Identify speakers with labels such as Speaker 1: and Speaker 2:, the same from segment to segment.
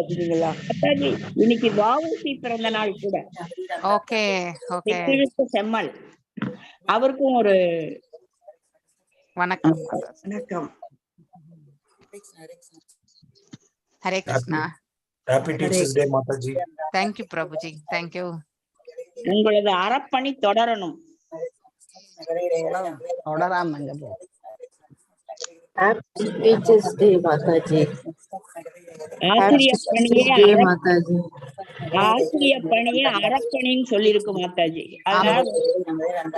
Speaker 1: மாதாஜி, இன்னைக்கு வஉசி பிறந்த நாள் கூட.
Speaker 2: ஓகே ஓகே
Speaker 1: கிறிஸ்து செம்மல், அவருக்கும் ஒரு
Speaker 2: வணக்கம் மாதாஜி.
Speaker 3: வணக்கம்.
Speaker 2: Hare Krishna.
Speaker 4: Happy Teachers Day, Mataji.
Speaker 2: Thank you Prabhuji, thank you.
Speaker 1: உங்களது அறப்பணி தொடரணும்.
Speaker 5: தொடராமங்க போ.
Speaker 6: Happy Teachers Day, Mataji.
Speaker 1: ஆசிரியர் பணியே
Speaker 6: Day, Mataji.
Speaker 1: ஆசிரியர் பணியே அறப்பணின்னு சொல்லியிருக்கு மாதாஜி. அதனால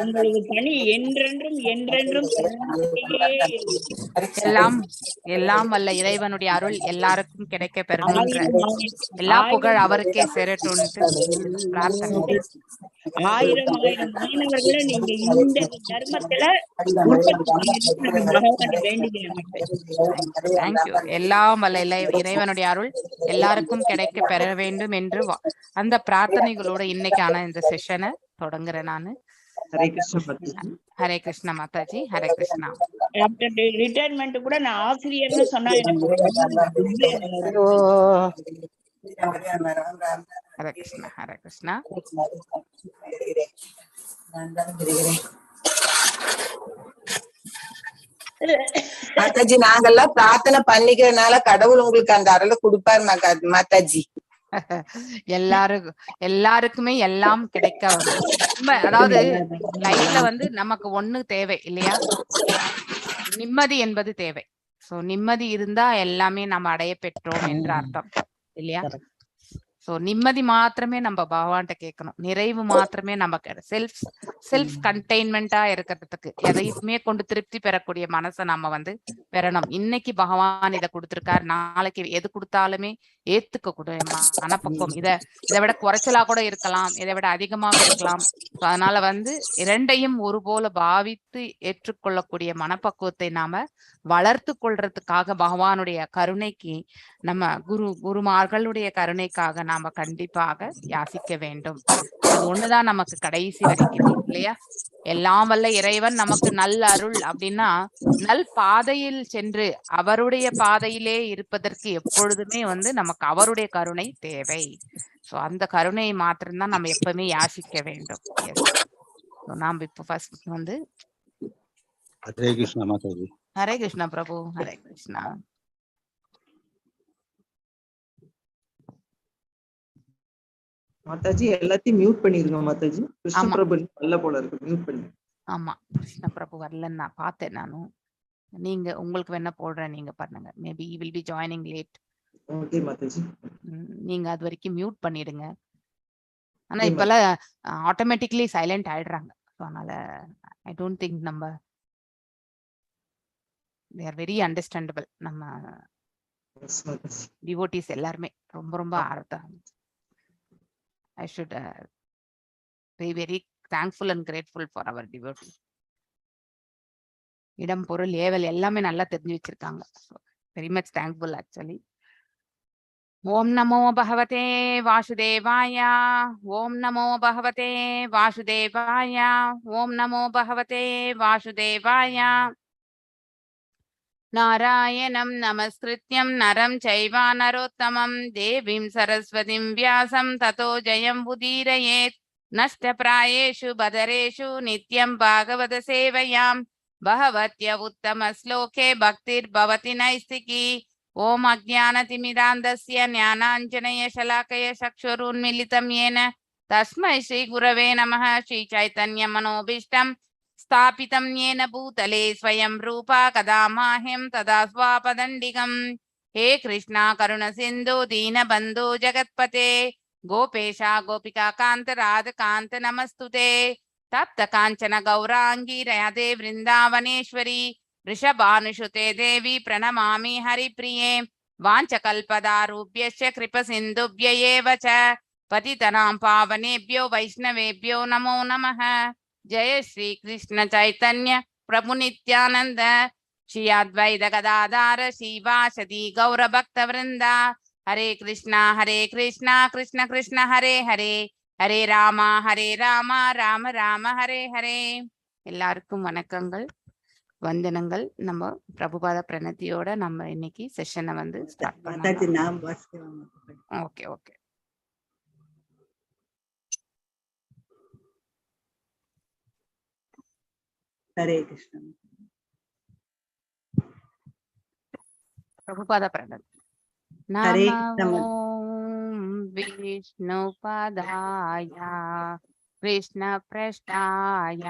Speaker 1: உங்களது பணி என்றென்றும் என்றென்றும் தொடர்ந்துட்டே இருக்கும்.
Speaker 2: எல்லாம் எல்லாம் வல்ல இறைவனுடைய அருள் எல்லாருக்கும் கிடைக்க பெறணுன்ற
Speaker 1: ஆயிரம் ஆயிரம்
Speaker 2: எல்லா புகழ் அவருக்கே சேரட்டும்னு பிரார்த்தனை.
Speaker 1: ஆயிரம் ஆயிரம் மாணவர்களை நீங்க இந்த தர்மத்துல உற்பத்தி செய்யணும்னு நான் பகவானை வேண்டிக்கிறேன் மாதாஜி.
Speaker 2: Thank you. எல்லாம் வல்ல இறைவனுடைய அருள் எல்லாருக்கும் கிடைக்க பெற வேண்டும் என்று அந்த பிரார்த்தனைகளோட இன்னைக்கான இந்த செஷனை தொடங்குறேன் நானு.
Speaker 3: ஹரே கிருஷ்ண மாதாஜி.
Speaker 2: ஹரே கிருஷ்ணா மாதாஜி, ஹரே கிருஷ்ணா.
Speaker 1: ஆஃப்டர் ரிட்டையர்மெண்ட் கூட நான் ஆசிரியர்னு சொன்னா எனக்கு ரொம்ப
Speaker 5: ஓ.
Speaker 2: ஹரே கிருஷ்ணா, ஹரே கிருஷ்ணா.
Speaker 7: மாதாஜி, நாங்கெல்லாம் பிரார்த்தனை பண்ணிக்கிறதுனால கடவுள் உங்களுக்கு அந்த அருளை கொடுப்பாரு மாதாஜி.
Speaker 2: எல்லாருக்குமே எல்லாம் கிடைக்க உண்மை. அதாவது லைஃப்ல வந்து நமக்கு ஒண்ணு தேவை இல்லையா? நிம்மதி என்பது தேவை. சோ நிம்மதி இருந்தா எல்லாமே நம்ம அடைய பெற்றோம் என்ற அர்த்தம் இல்லையா?
Speaker 5: Correct.
Speaker 2: So நிம்மதி மாத்திரமே நம்ம பகவான்கிட்ட கேட்கணும். நிறைவு மாத்திரமே நம்ம செல்ஃப் செல்ஃப் கண்டெய்ன்மெண்டா இருக்கிறதுக்கு எதையுமே கொண்டு திருப்தி பெறக்கூடிய மனசை நம்ம வந்து பெறணும். இன்னைக்கு பகவான் இதை கொடுத்திருக்காரு, நாளைக்கு எது கொடுத்தாலுமே ஏத்துக்க கூடிய மனப்பக்குவம். இதை விட குறைச்சலா கூட இருக்கலாம், இதை விட அதிகமாக இருக்கலாம். ஸோ அதனால வந்து இரண்டையும் ஒரு போல பாவித்து ஏற்றுக்கொள்ளக்கூடிய மனப்பக்குவத்தை நாம வளர்த்து கொள்றதுக்காக பகவானுடைய கருணைக்கு நம்ம குருமார்களுடைய கருணைக்காக நாம கண்டிப்பாக யாசிக்க வேண்டும். அது ஒண்ணுதான் நமக்கு கடைசி வரைக்கும் இல்லையா? எல்லாம் வல்ல இறைவன் நமக்கு நல்ல அருள் அப்படின்னா நல் பாதையில் சென்று அவருடைய பாதையிலே இருப்பதற்கு எப்பொழுதுமே வந்து நமக்கு அவருடைய கருணை தேவை. சோ அந்த கருணையை மாத்திரம்தான் நம்ம எப்பவுமே யாசிக்க வேண்டும். எஸ், நாம் இப்போ ஃபர்ஸ்ட் வந்து
Speaker 8: ஹரே கிருஷ்ணா மாதாஜி.
Speaker 2: ஹரே கிருஷ்ணா பிரபு, ஹரே கிருஷ்ணா.
Speaker 3: மாதாஜி, எல்லாத்தையும் மியூட் பண்ணிருங்க மாதாஜி. கிருஷ்ண
Speaker 2: ஆமா.
Speaker 3: பிரபு நல்ல போல இருக்கு, மியூட் பண்ணி.
Speaker 2: ஆமா, கிருஷ்ண பிரபு வரலன்னு நான் பார்த்தேன் நானும். நீங்க உங்களுக்கு வேணா போடுறேன், நீங்க பண்ணுங்க. Maybe will be joining late.
Speaker 3: Okay Mataji.
Speaker 2: நீங்க அது வரைக்கும் மியூட் பண்ணிடுங்க. ஆனா
Speaker 3: Okay,
Speaker 2: இப்பெல்லாம் ஆட்டோமேட்டிக்லி சைலண்ட் ஆயிடுறாங்க. ஸோ அதனால I don't think நம்ம they are very understandable. நம்ம
Speaker 3: Yes, Mataji.
Speaker 2: Devotees எல்லாருமே ரொம்ப ரொம்ப அர்த்தம். I should be very thankful and grateful for our devotee. இடம் பொருள் ஏவல் எல்லாமே நல்லா தெரிஞ்சு வச்சிருக்காங்க. Very much thankful actually. ஓம் நமோ பகவதே வாசுதேவாய, ஓம் நமோ பகவதே வாசுதேவாய, ஓம் நமோ பகவதே வாசுதேவாய. நாராயணம் நமஸ்கிருத்யம் நரம் சைவ நரோத்தமம் தேவீம் சரஸ்வதிம் வியாசம் ததோ ஜெயம் உதீரயேத். நஷ்டபிராயேஷு பதரேஷு நித்யம் பாகவத சேவையாம் பகவத்ய உத்தம ஸ்லோகே பக்திர் பவதி நைஸ்திகி. ஓம் அஜ்ஞானதிமிராந்தஸ்ய ஞானாஞ்சனய சலாக்கய சக்ஷுருன்மிலிதம் ஏன தஸ்மை ஸ்ரீ குரவே நமः. ஸ்ரீ சைதன்ய மனோபீஷ்டம் ஸ்தாபிதம் येन भूतले स्वयं रूपा कदा माह्यं तदा स्वापदण्डिकम्. हे कृष्णा करुणसिन्धु दीनबन्धु जगत्पते गोपेशा गोपिका कान्त राधकान्त नमस्तुते. तप्त काञ्चन गौराङ्गी राधे वृन्दावनेश्वरी वृषभानुषुते देवी प्रणमामि हरिप्रिये. वाञ्छकल्पदारुभ्यश्च कृपसिन्धुभ्य एव च पतितनां पावनेभ्यो वैष्णवेभ्यो नमो नमः. जय श्री कृष्ण चैतन्य प्रभु नित्यानंद श्री अद्वैत गदाधार श्रीवासदि गौर भक्त वृंदा. हरे कृष्णा हरे कृष्णा कृष्ण कृष्ण हरे हरे, ஹரே ராமா ஹரே ராமா ராம ராம ஹரே ஹரே. எல்லாருக்கும் வணக்கங்கள். வந்தனங்கள். நம்ம பிரபுபாத பிரணதியோட நம்ம இன்னைக்கு செஷனை வந்து ஸ்டார்ட்
Speaker 5: மாதாஜி
Speaker 2: பண்ணலாம்.
Speaker 5: நான் வாசிக்கிறேன் Mataji.
Speaker 2: Okay okay.
Speaker 5: Hare Krishna.
Speaker 2: Prabhupada Pranati.
Speaker 5: Hare
Speaker 2: நம
Speaker 5: கிருஷ்ண.
Speaker 2: ஓம் விஷ்ணு பதாய கிருஷ்ண பிரஷ்டாய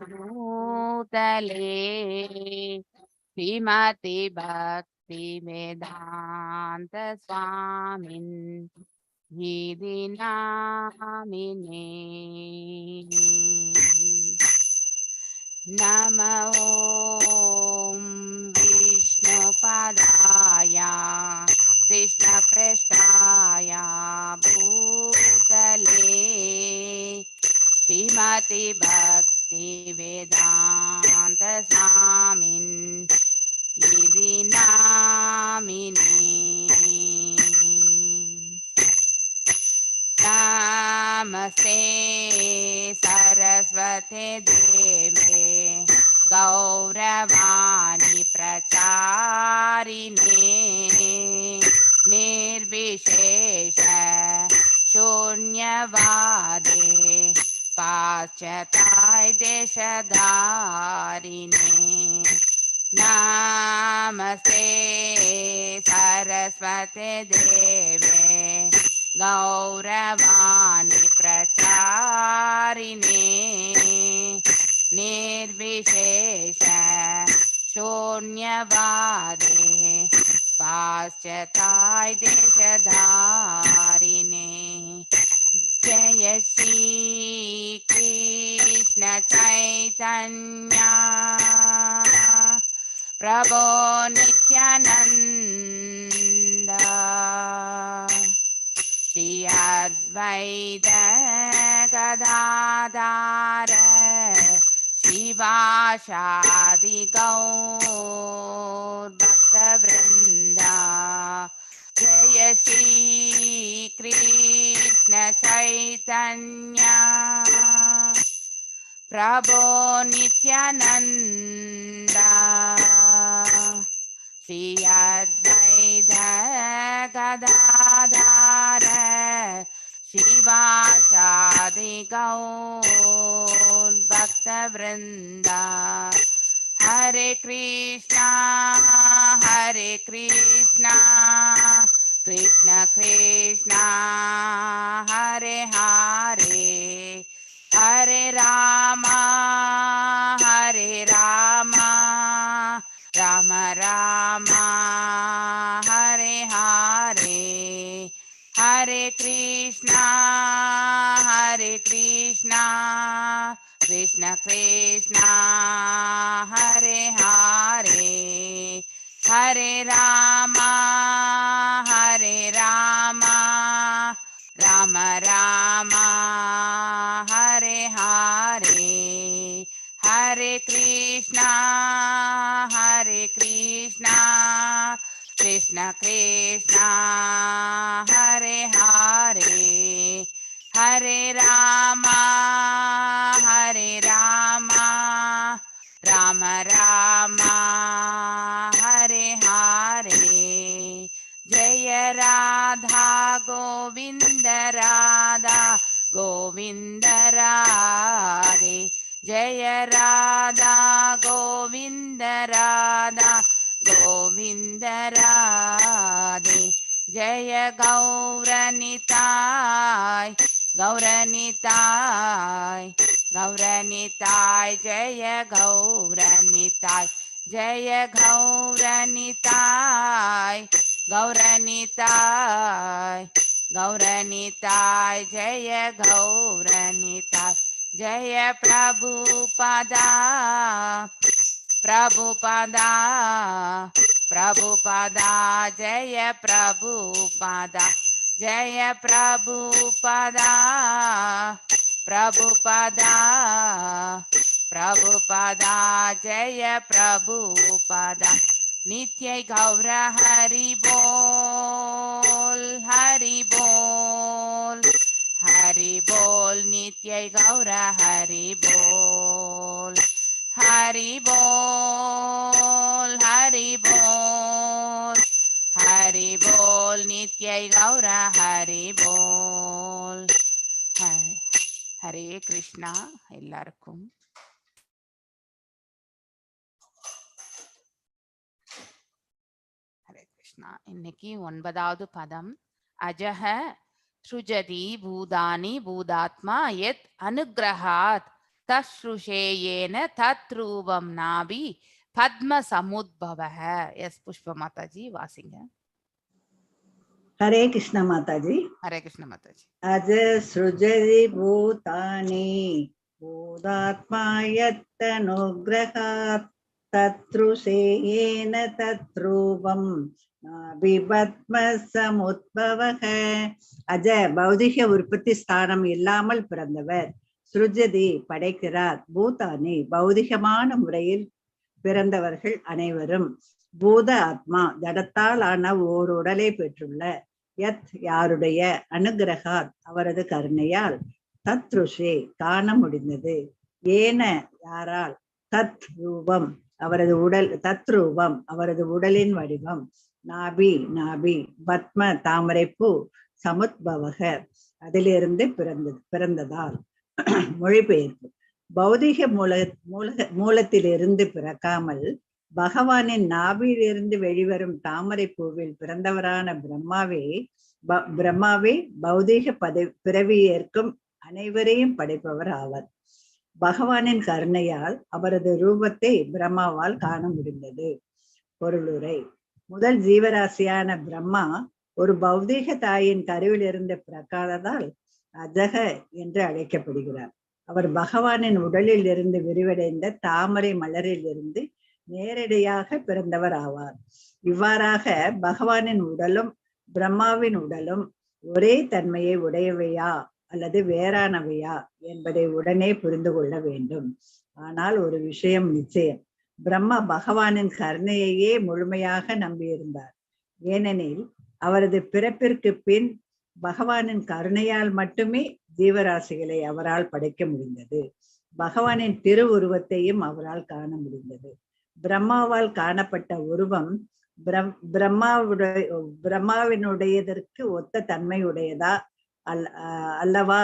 Speaker 2: பூதலே ஸ்ரீமதி பக்தி வேதாந்த சுவாமின் இதி நாமினே. नम ॐ विष्णुपदाय कृष्णपृष्ठाय भूतले श्रीमति भक्तिवेदान्तस्वामिन् इति नामिने. नमस्ते सरस्वती देवे गौरवाणी प्रचारिणे निर्विशेष शून्यवादे पाश्चात्य देशधारिणे. नमस्ते सरस्वती देवे गौरवाणी प्रचारिणे निर्विशेष शून्यवादे पाश्चात्य देशधारिणे. जय श्री कृष्ण चैतन्य प्रभो नित्यानन्द श्री अद्वैत गदाधार शिवाशादि गौर भक्तवृन्द. जय श्री कृष्ण चैतन्य प्रभो नित्यानन्द श्री अद्वैत गदाधार शिवाशादि गौर भक्तवृन्द. हरे कृष्णा हरे कृष्णा कृष्ण कृष्णा हरे हरे हरे राम हरे राम राम राम हरे हरे हरे कृष्णा हरे कृष्णा कृष्ण कृष्णा हरे हरे हरे राम हरे राम राम राम हरे हरे हरे कृष्णा हरे कृष्णा कृष्ण कृष्णा हरे हरे हरे राम हरे राम राम राम हरे हरे. जय राधा गोविंद राधा गोविंद राधे. जय राधा गोविंद राधा गोविंद राधे. जय गौरनिताय गौरनिताय गौरनिताय जय गौरनिताय जय गौरनिताय गौरनिताय गौरनिताय जय गौरनिताय. जय प्रभुपादा प्रभुपादा प्रभुपादा जय प्रभुपादा जय प्रभुपादा प्रभुपादा प्रभुपादा जय प्रभुपादा. नित्य गौर हरि बोल हरि बोल हरि बोल नित्य गौर हरि बोल. हरे ஹரி போல் ஹரி போல் ஹரி போல் நித்யை கௌர ஹரி போல். ஹரே கிருஷ்ணா எல்லாருக்கும். ஹரே கிருஷ்ணா. இன்னைக்கு 9வது பதம் அஜஹ ஸ்ருஜதி பூதானி பூதாத்மா யத் அனுக்ரஹாத் தஸ்ருஷேயேன தத் ரூபம் நாபி பத்ம சமுத்பவஹ. எஸ் புஷ்ப மாதாஜி வாசிங்க.
Speaker 5: ஹரே கிருஷ்ண மாதாஜி.
Speaker 2: ஹரே கிருஷ்ண மாதாஜி.
Speaker 5: அஜ ஸ்ருஜதி பூதானி பூதாத்மா யத்தனுக்ரஹாத் தத்ருஷேயேன தத்ரூபம் நாபிபத்ம சமுத்பவஹ. அஜ பௌதிக உற்பத்தி ஸ்தானம் இல்லாமல் பிறந்தவர். ஸ்ருஜதி படைக்கிறார். பூதானி பௌதிகமான முறையில் பிறந்தவர்கள் அனைவரும். பூத ஆத்மா ஜடத்தால் ஆன ஓர் உடலை பெற்றுள்ள. யத் யாருடைய அனுகிரகாத் அவரது கருணையால் தத்ருஷே காண முடிந்தது. ஏன யாரால் தத் ரூபம் அவரது உடல் தத்ரூபம் அவரது உடலின் வடிவம். நாபி நாபி பத்ம தாமரைப்பூ சமுத்பவக அதிலிருந்து பிறந்ததால். மொழிபெயர்ப்பு: பௌதிக மூலத்திலிருந்து பிறக்காமல் பகவானின் நாபியிலிருந்து வெளிவரும் தாமரை பூவில் பிறந்தவரான பிரம்மாவே பௌதிக பிறவி ஏற்கும் அனைவரையும் படைப்பவர் ஆவார். பகவானின் கருணையால் அவரது ரூபத்தை பிரம்மாவால் காண முடிந்தது. பொருளுரை: முதல் ஜீவராசியான பிரம்மா ஒரு பௌதீக தாயின் கருவில் இருந்து பிறக்காததால் அஜக என்று அழைக்கப்படுகிறார். அவர் பகவானின் உடலில் இருந்து விரிவடைந்த தாமரை மலரில் இருந்து நேரடியாக பிறந்தவர் ஆவார். இவ்வாறாக பகவானின் உடலும் பிரம்மாவின் உடலும் ஒரே தன்மையை உடையவையா அல்லது வேறானவையா என்பதை உடனே புரிந்து கொள்ள வேண்டும். ஆனால் ஒரு விஷயம் நிச்சயம், பிரம்மா பகவானின் கருணையையே முழுமையாக நம்பியிருந்தார். ஏனெனில் அவரது பிறப்பிற்கு பின் பகவானின் கருணையால் மட்டுமே ஜீவராசிகளை அவரால் படைக்க முடிந்தது. பகவானின் திருவுருவத்தையும் அவரால் காண முடிந்தது. பிரம்மாவால் காணப்பட்ட உருவம் பிரம்மாவினுடையதற்கு ஒத்த தன்மையுடையதா அல்லவா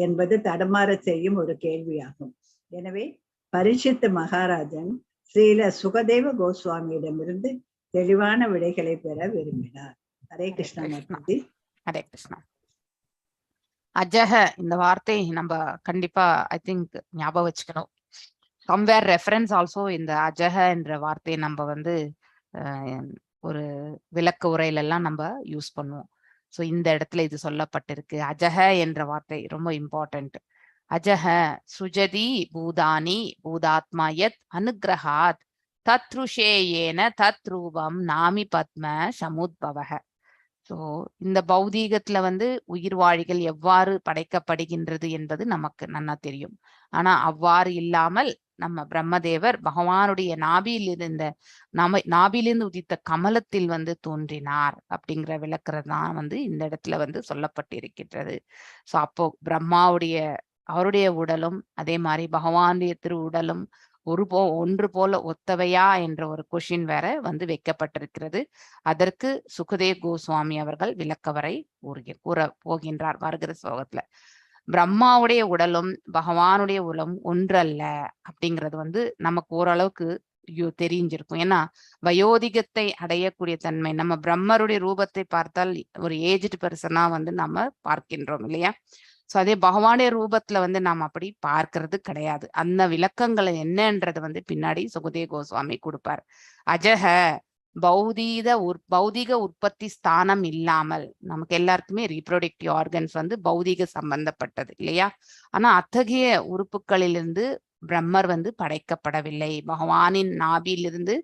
Speaker 5: என்பது தடுமாறச் செய்யும் ஒரு கேள்வியாகும். எனவே பரிஷித்து மகாராஜன் ஸ்ரீல சுகதேவ கோஸ்வாமியிடமிருந்து தெளிவான விடைகளை பெற விரும்பினார். ஹரே கிருஷ்ணா மாதாஜி.
Speaker 2: ஹரே கிருஷ்ணா. அஜஹ இந்த வார்த்தை நம்ம கண்டிப்பா I think ஞாபகம் வச்சுக்கணும். சம்வேர் ரெஃபரன்ஸ் ஆல்சோ இந்த அஜஹ என்ற வார்த்தையை நம்ம வந்து ஒரு விளக்க உரையில எல்லாம் நம்ம யூஸ் பண்ணுவோம். ஸோ இந்த இடத்துல இது சொல்லப்பட்டிருக்கு. அஜஹ என்ற வார்த்தை ரொம்ப இம்பார்ட்டன்ட். அஜஹ சுஜதி பூதானி பூதாத்மா யத் அனுகிரகாத் தத்ருஷேயேன தத் ரூபம் நாமி பத்ம சமுத்பவக. ஸோ இந்த பௌதீகத்துல வந்து உயிர்வாழிகள் எவ்வாறு படைக்கப்படுகின்றது என்பது நமக்கு நன்னா தெரியும். ஆனா அவ்வாறு இல்லாமல் நம்ம பிரம்மதேவர் பகவானுடைய நாபியில் இருந்த நாபியிலிருந்து உதித்த கமலத்தில் வந்து தோன்றினார் அப்படிங்கிற விளக்குறது தான் வந்து இந்த இடத்துல வந்து சொல்லப்பட்டிருக்கின்றது. ஸோ அப்போ பிரம்மாவுடைய அவருடைய உடலும் அதே மாதிரி பகவானுடைய திரு உடலும் ஒன்று போல ஒத்தவையா என்ற ஒரு கொஷின் வேற வந்து வைக்கப்பட்டிருக்கிறது. அதற்கு சுகதேவ் கோஸ்வாமி அவர்கள் விளக்கவரை கூற போகின்றார் வருகிற ஸ்லோகத்துல. பிரம்மாவுடைய உடலும் பகவானுடைய உடலும் ஒன்றல்ல அப்படிங்கிறது வந்து நமக்கு ஓரளவுக்கு தெரிஞ்சிருக்கும். ஏன்னா வயோதிகத்தை அடையக்கூடிய தன்மை நம்ம பிரம்மருடைய ரூபத்தை பார்த்தால் ஒரு ஏஜ்டு பர்சனா வந்து நம்ம பார்க்கின்றோம் இல்லையா? சோ அதே பகவானுடைய ரூபத்துல வந்து நாம் அப்படி பார்க்கிறது கிடையாது. அந்த விளக்கங்களை என்னன்றது வந்து பின்னாடி சுகதேவ கோஸ்வாமி கொடுப்பார். அஜஹ பௌதீக உற்பத்தி ஸ்தானம் இல்லாமல், நமக்கு எல்லாருக்குமே ரீப்ரொடக்டிவ் ஆர்கன்ஸ் வந்து பௌதீக சம்பந்தப்பட்டது இல்லையா? ஆனா அத்தகைய உறுப்புகளிலிருந்து பிரம்மர் வந்து படைக்கப்படவில்லை. பகவானின் நாபியிலிருந்து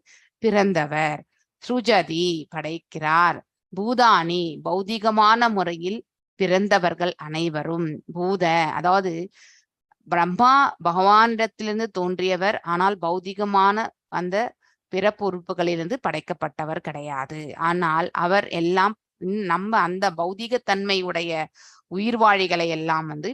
Speaker 2: பிறந்தவர். சுஜதி படைக்கிறார். பூதானி பௌதிகமான முறையில் பிறந்தவர்கள் அனைவரும். பூத அதாவது பிரம்மா பகவானிடத்திலிருந்து தோன்றியவர், ஆனால் பௌதிகமான அந்த பிறப்பு உறுப்புகளிலிருந்து படைக்கப்பட்டவர் கிடையாது. ஆனால் அவர் எல்லாம் நம்ம அந்த பௌதிக தன்மையுடைய உயிர்வாழிகளை எல்லாம் வந்து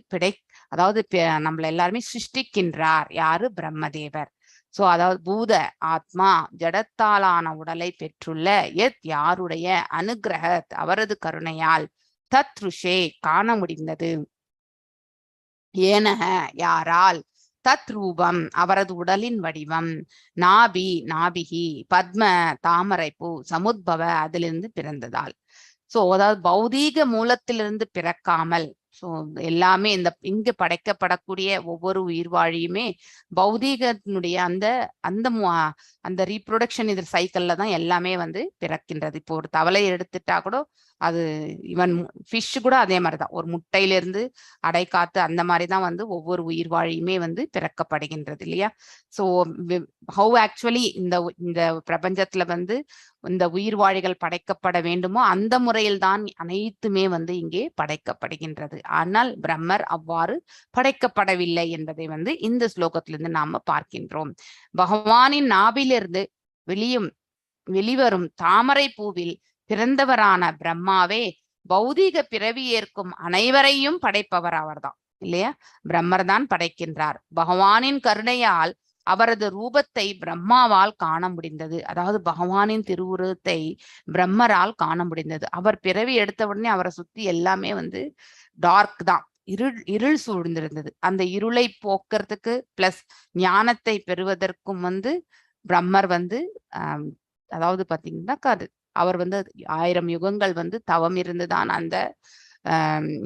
Speaker 2: அதாவது நம்மள எல்லாருமே சிருஷ்டிக்கின்றார். யாரு? பிரம்மதேவர். சோ அதாவது பூத ஆத்மா ஜடத்தாலான உடலை பெற்றுள்ள எத் யாருடைய அனுக்கிரக அவரது கருணையால் தத்ருஷே காண முடிந்தது. ஏனக யாரால் தத் ரூபம் அவரது உடலின் வடிவம் நாபி நாபிகி பத்ம தாமரைப்பூ சமுத்பவ அதிலிருந்து பிறந்ததால். சோ அதாவது பௌதீக மூலத்திலிருந்து பிறக்காமல், சோ எல்லாமே இந்த இங்கு படைக்கப்படக்கூடிய ஒவ்வொரு உயிர்வாழியுமே பௌதீகத்தினுடைய அந்த அந்த அந்த ரீப்ரொடக்ஷன் இது சைக்கிள்ல தான் எல்லாமே வந்து பிறக்கின்றது. இப்போ ஒரு தவளை எடுத்துட்டா கூட அது ஈவன் ஃபிஷ் கூட அதே மாதிரிதான், ஒரு முட்டையிலிருந்து அடை காத்து அந்த மாதிரிதான் வந்து ஒவ்வொரு உயிர்வாழியுமே வந்து பிறக்கப்படுகின்றது இல்லையா? ஸோ how actually இந்த இந்த பிரபஞ்சத்துல வந்து இந்த உயிர்வாழிகள் படைக்கப்பட வேண்டுமோ அந்த முறையில் தான் அனைத்துமே வந்து இங்கே படைக்கப்படுகின்றது. ஆனால் பிரம்மர் அவ்வாறு படைக்கப்படவில்லை என்பதை வந்து இந்த ஸ்லோகத்திலிருந்து நாம பார்க்கின்றோம். பகவானின் நாபிலிருந்து வெளிவரும் தாமரை பூவில் பிறந்தவரான பிரம்மாவே பௌதீக பிறவி ஏற்கும் அனைவரையும் படைப்பவர் அவர்தான் இல்லையா? பிரம்மர் தான் படைக்கின்றார். பகவானின் கருணையால் அவரது ரூபத்தை பிரம்மாவால் காண முடிந்தது. அதாவது பகவானின் திருவுருவத்தை பிரம்மரால் காண முடிந்தது. அவர் பிறவி எடுத்த உடனே அவரை சுத்தி எல்லாமே வந்து டார்க் தான், இருள் இருள் சூழ்ந்திருந்தது. அந்த இருளை போக்குறதுக்கு பிளஸ் ஞானத்தை பெறுவதற்கும் வந்து பிரம்மர் வந்து அதாவது பாத்தீங்கன்னா அவர் வந்து 1000 யுகங்கள் வந்து தவம் இருந்துதான் அந்த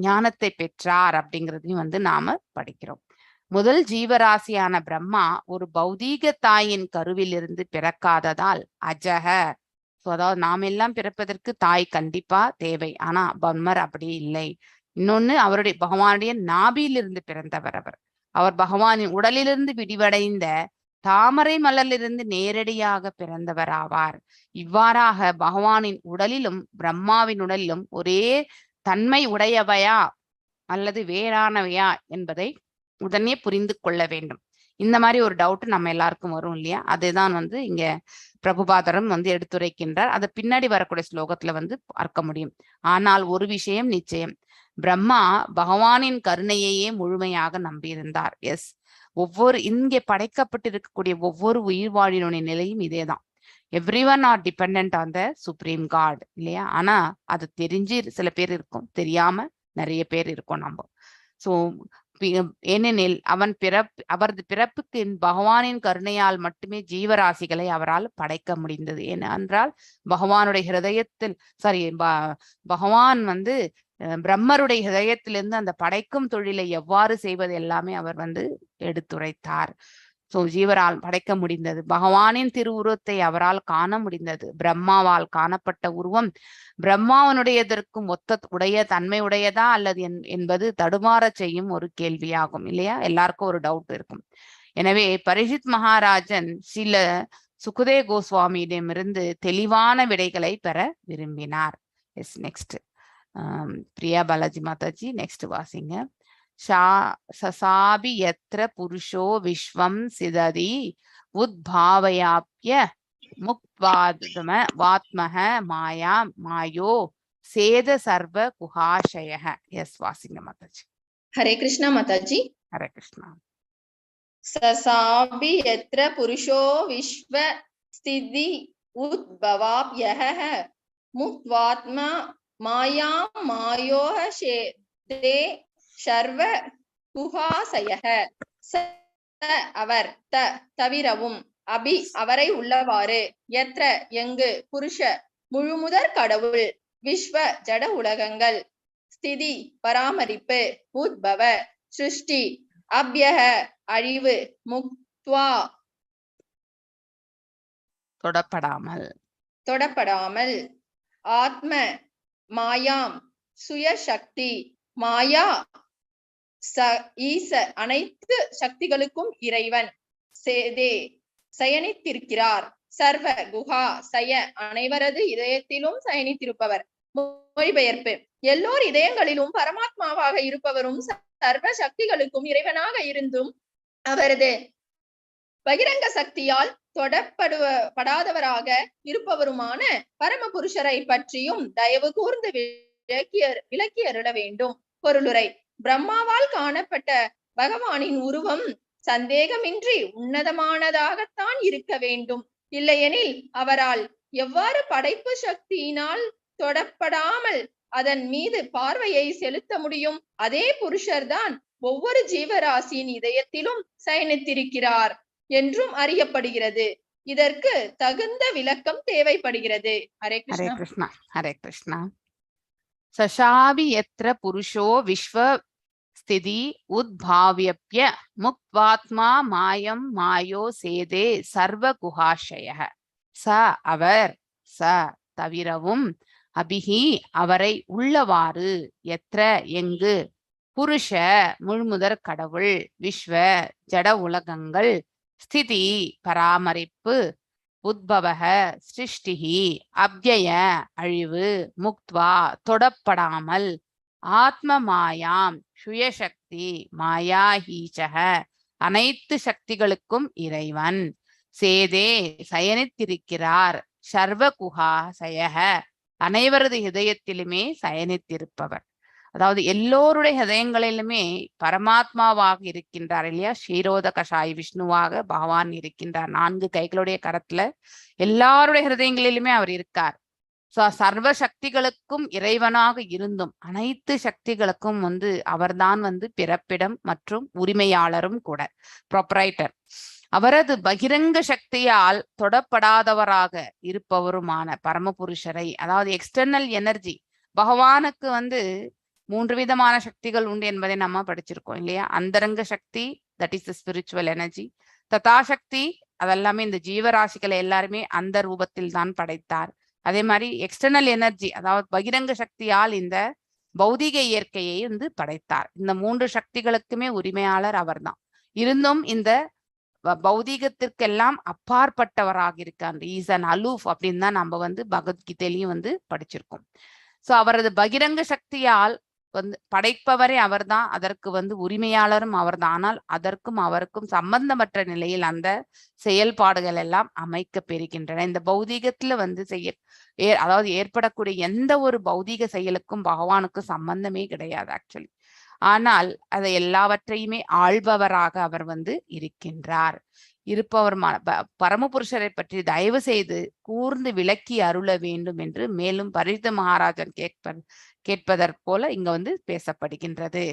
Speaker 2: ஞானத்தை பெற்றார் அப்படிங்கிறதையும் வந்து நாம படிக்கிறோம். முதல் ஜீவராசியான பிரம்மா ஒரு பௌதீக தாயின் கருவில் இருந்து பிறக்காததால் அஜக. ஸோ அதாவது நாம் எல்லாம் பிறப்பதற்கு தாய் கண்டிப்பா தேவை, ஆனா பிரம்மர் அப்படி இல்லை. இன்னொன்னு, அவருடைய பகவானுடைய நாபியிலிருந்து பிறந்தவர் அவர். அவர் பகவானின் உடலிலிருந்து விடிவடைந்த தாமரை மலரிலிருந்து நேரடியாக பிறந்தவர் ஆவார். இவ்வாறாக பகவானின் உடலிலும் பிரம்மாவின் உடலிலும் ஒரே தன்மை உடையவையா அல்லது வேறானவையா என்பதை உடனே புரிந்து கொள்ள வேண்டும். இந்த மாதிரி ஒரு டவுட் நம்ம எல்லாருக்கும் வரும் இல்லையா? அதுதான் வந்து இங்க பிரபுபாதரும் வந்து எடுத்துரைக்கின்றார். அதை பின்னாடி வரக்கூடிய ஸ்லோகத்துல வந்து பார்க்க முடியும். ஆனால் ஒரு விஷயம் நிச்சயம், பிரம்மா பகவானின் கருணையையே முழுமையாக நம்பியிருந்தார். எஸ், ஒவ்வொரு இங்கே படைக்கப்பட்டிருக்கக்கூடிய ஒவ்வொரு உயிர்வாழினுடைய நிலையும் இதேதான். Everyone are depend on the supreme God இல்லையா? ஆனா அது தெரிஞ்சு சில பேர் இருக்கும், தெரியாம நிறைய பேர் இருக்கும் நம்ம. ஸோ ஏனெனில் அவன் அவரது பிறப்புக்கு பகவானின் கருணையால் மட்டுமே ஜீவராசிகளை அவரால் படைக்க முடிந்தது. ஏனென்றால் பகவானுடைய ஹிருதயத்தில் பகவான் வந்து பிரம்மருடைய ஹிருதயத்திலிருந்து அந்த படைக்கும் தொழிலை எவ்வாறு செய்வது எல்லாமே அவர் வந்து எடுத்துரைத்தார். ஸோ ஜீவரால் படைக்க முடிந்தது. பகவானின் திருவுருவத்தை அவரால் காண முடிந்தது. பிரம்மாவால் காணப்பட்ட உருவம் பிரம்மாவனுடையதற்கும் ஒத்த உடைய தன்மை உடையதா அல்லது என்பது தடுமாறச் செய்யும் ஒரு கேள்வியாகும் இல்லையா? எல்லாருக்கும் ஒரு டவுட் இருக்கும். எனவே பரிஷித் மகாராஜன் சில சுகதே கோஸ்வாமியிடமிருந்து தெளிவான விடைகளை பெற விரும்பினார். Yes, next Priya Balaji Mataji next வாசிங்க. சசாபி யத்ர புருஷோ விஸ்வம் சிததி உத்பாவயாப்ய முக்வாத்ம வாத்மஹ மாயா மாயோ சேத சர்வ குஹாஷய. எஸ், வாசிங்க மாதாஜி.
Speaker 9: ஹரே கிருஷ்ணா மாதாஜி.
Speaker 2: ஹரே கிருஷ்ணா.
Speaker 9: சசாபி யத்ர புருஷோ விஸ்வ ஸ்திதி உத்பவாப்யஹ முக்வாத்மா மாயா மாயோஹ சேதே சர்வ குஹாசயக. ச அவர் த தவிரவும் அபி அவரை உள்ளவாறு எத்ர எங்கு புருஷ முழுமுதற் கடவுள் விஸ்வ ஜட உலகங்கள் ஸ்திதி பராமரிப்பு உத்பவ சிருஷ்டி அப்யக அழிவு முக்த்வா
Speaker 2: தொடப்படாமல்
Speaker 9: தொடப்படாமல் ஆத்ம மாயாம் சுயசக்தி மாயா ஈச அனைத்து சக்திகளுக்கும் இறைவன் சேதே சயனித்திருக்கிறார். சர்வ குஹா சய அனைவரது இதயத்திலும் சயனித்திருப்பவர். மொழிபெயர்ப்பு: எல்லோர் இதயங்களிலும் பரமாத்மாவாக இருப்பவரும் சர்வ சக்திகளுக்கும் இறைவனாக இருந்தும் அவரது பகிரங்க சக்தியால் தொடப்படாதவராக இருப்பவருமான பரமபுருஷரை பற்றியும் தயவு கூர்ந்து விளக்கி அருள வேண்டும். பொருளுரை: பிரம்மாவால் காணப்பட்ட பகவானின் உருவம் சந்தேகமின்றி உன்னதமானதாகத்தான் இருக்க வேண்டும். இல்லையெனில் அவரால் எவ்வாறு படைப்பு சக்தியினால் தொடப்படாமல் அதன் மீது பார்வையை செலுத்த முடியும்? அதே புருஷர்தான் ஒவ்வொரு ஜீவராசியின் இதயத்திலும் சயனித்திருக்கிறார் என்றும் அறியப்படுகிறது. இதற்கு தகுந்த விளக்கம் தேவைப்படுகிறது. ஹரே
Speaker 2: ஹரே
Speaker 9: கிருஷ்ணா.
Speaker 2: கிருஷ்ணா. ஹரே கிருஷ்ணா. சசாவி யத்ர புருஷோ விஸ்வ ஸ்திதி உத்பாவ்யப்ய முக்வாத்மா மாயம் மாயோ சேதே சர்வ குஹாஷய. ச அவர், ச தவிரவும், அபிஹி அவரை உள்ளவாறு, எத்ர எங்கு, புருஷ முழுமுதற் கடவுள், விஸ்வ ஜட உலகங்கள், ஸ்திதி பராமரிப்பு, உத்பவக சிருஷ்டிஹி அவ்யய அழிவு, முக்த்வா தொடப்படாமல், ஆத்ம மாயாம் சுயசக்தி மாயாஹீச்சக அனைத்து சக்திகளுக்கும் இறைவன், சேதே சயனித்திருக்கிறார், சர்வ குஹா சயக அனைவரது இதயத்திலுமே சயனித்திருப்பவர். அதாவது எல்லோருடைய ஹிருதயங்களிலுமே பரமாத்மாவாக இருக்கின்றார் இல்லையா? க்ஷீரோதகசாயி விஷ்ணுவாக பகவான் இருக்கின்றார். 4 கைகளுடைய கரத்துல எல்லாருடைய ஹிருதயங்களிலுமே அவர் இருக்கார். சோ சர்வ சக்திகளுக்கும் இறைவனாக இருந்தும் அனைத்து சக்திகளுக்கும் வந்து அவர்தான் வந்து பிறப்பிடம் மற்றும் உரிமையாளரும் கூட, ப்ரொப்ரைட்டர். அவரது பகிரங்க சக்தியால் தொடப்படாதவராக இருப்பவருமான பரமபுருஷரை, அதாவது எக்ஸ்டர்னல் எனர்ஜி, பகவானுக்கு வந்து 3 விதமான சக்திகள் உண்டு என்பதை நம்ம படிச்சிருக்கோம் இல்லையா? அந்தரங்க சக்தி, that is the spiritual energy. ததாசக்தி, அதெல்லாமே இந்த ஜீவராசிகளை எல்லாருமே அந்த ரூபத்தில் தான் படைத்தார். அதே மாதிரி எக்ஸ்டர்னல் எனர்ஜி, அதாவது பகிரங்க சக்தியால் இந்த பௌதிக இயற்கையை வந்து படைத்தார். இந்த 3 சக்திகளுக்குமே உரிமையாளர் அவர்தான். இருந்தும் இந்த பௌதீகத்திற்கெல்லாம் அப்பாற்பட்டவராக இருக்கார். Is an aloof அப்படின்னு தான் நம்ம வந்து பகவத்கீதையிலையும் வந்து படிச்சிருக்கோம். சோ அவரது பகிரங்க சக்தியால் வந்து படைப்பவரே அவர்தான், அதற்கு வந்து உரிமையாளரும் அவர்தான். ஆனால் அதற்கும் அவருக்கும் சம்பந்தமற்ற நிலையில் அந்த செயல்பாடுகள் எல்லாம் அமைக்க பெறுகின்றன. இந்த பௌதீகத்துல வந்து அதாவது ஏற்படக்கூடிய எந்த ஒரு பௌதீக செயலுக்கும் பகவானுக்கு சம்பந்தமே கிடையாது ஆக்சுவலி. ஆனால் அதை எல்லாவற்றையுமே ஆள்பவராக அவர் வந்து இருக்கின்றார். இருப்பவர் பரமபுருஷரை பற்றி தயவு செய்து கூர்ந்து விளக்கி அருள வேண்டும் என்று மேலும் பரிஷித் மகாராஜன் கேட்பதற் போல இங்க வந்து பேசப்படுகின்றது.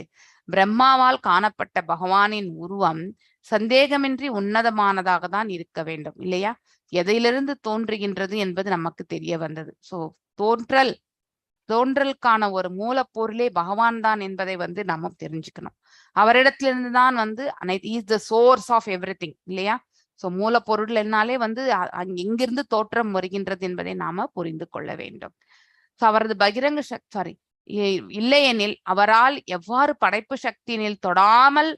Speaker 2: பிரம்மாவால் காணப்பட்ட பகவானின் உருவம் சந்தேகமின்றி உன்னதமானதாக தான் இருக்க வேண்டும் இல்லையா? எதையிலிருந்து தோன்றுகின்றது என்பது நமக்கு தெரிய வந்தது. சோ தோன்றலுக்கான ஒரு மூலப்பொருளே பகவான் தான் என்பதை வந்து நம்ம தெரிஞ்சுக்கணும். அவரிடத்திலிருந்து தான் வந்து அனைத்து, is the source of everything இல்லையா? சோ மூலப்பொருள் என்னாலே வந்து எங்கிருந்து தோற்றம் வருகின்றது என்பதை நாம புரிந்து கொள்ள வேண்டும். சோ அவரது பகிரங்க இல்லையெனில் அவரால் எவ்வாறு படைப்பு சக்தியினில் தொடாமல்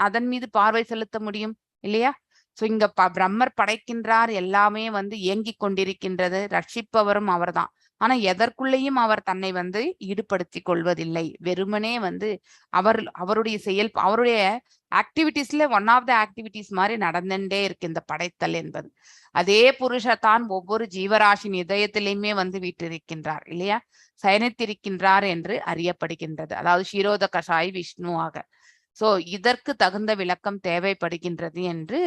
Speaker 2: அதன் மீது பார்வை செலுத்த முடியும் இல்லையா? சோ இங்க பிரம்மர் படைக்கின்றார், எல்லாமே வந்து இயங்கிக் கொண்டிருக்கின்றது, ரட்சிப்பவரும் அவர்தான். ஆனா எதற்குள்ளேயும் அவர் தன்னை வந்து ஈடுபடுத்திக் கொள்வதில்லை. வெறுமனே வந்து அவருடைய செயல், அவருடைய ஆக்டிவிட்டிஸ்ல ஒன் ஆஃப் the activities மாதிரி நடந்துட்டே இருக்கு இந்த படைத்தல் என்பது. அதே புருஷத்தான் ஒவ்வொரு ஜீவராசின் இதயத்திலையுமே வந்து வீற்றிருக்கின்றார் இல்லையா? சயனித்திருக்கின்றார் என்று அறியப்படுகின்றது. அதாவது க்ஷீரோதகசாயி விஷ்ணுவாக. சோ இதற்கு தகுந்த விளக்கம் தேவைப்படுகின்றது என்று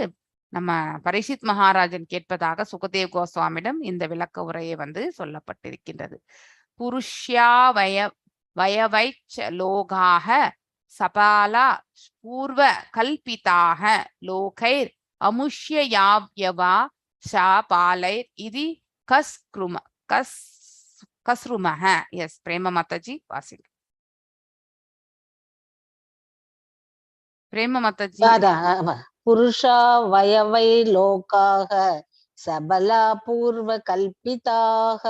Speaker 2: நம்ம பரிஷித் மகாராஜன் கேட்பதாக சுகதேவ் கோஸ்வாமிடம் இந்த விளக்க உரையை வந்து சொல்லப்பட்டிருக்கின்றது. புருஷ்யா வயவைச்ச லோகாக சபாலா பூர்வ கல்பிதாக லோகைர் அமுஷ்யயாவ்யவா ஷா பாலைர் இதி கஸ்ருமஹ. எஸ் பிரேம மாதாஜி வாசிங்க. பிரேம மாதாஜி.
Speaker 6: புருஷா வயவை லோகாக சபலா பூர்வ கல்பிதாக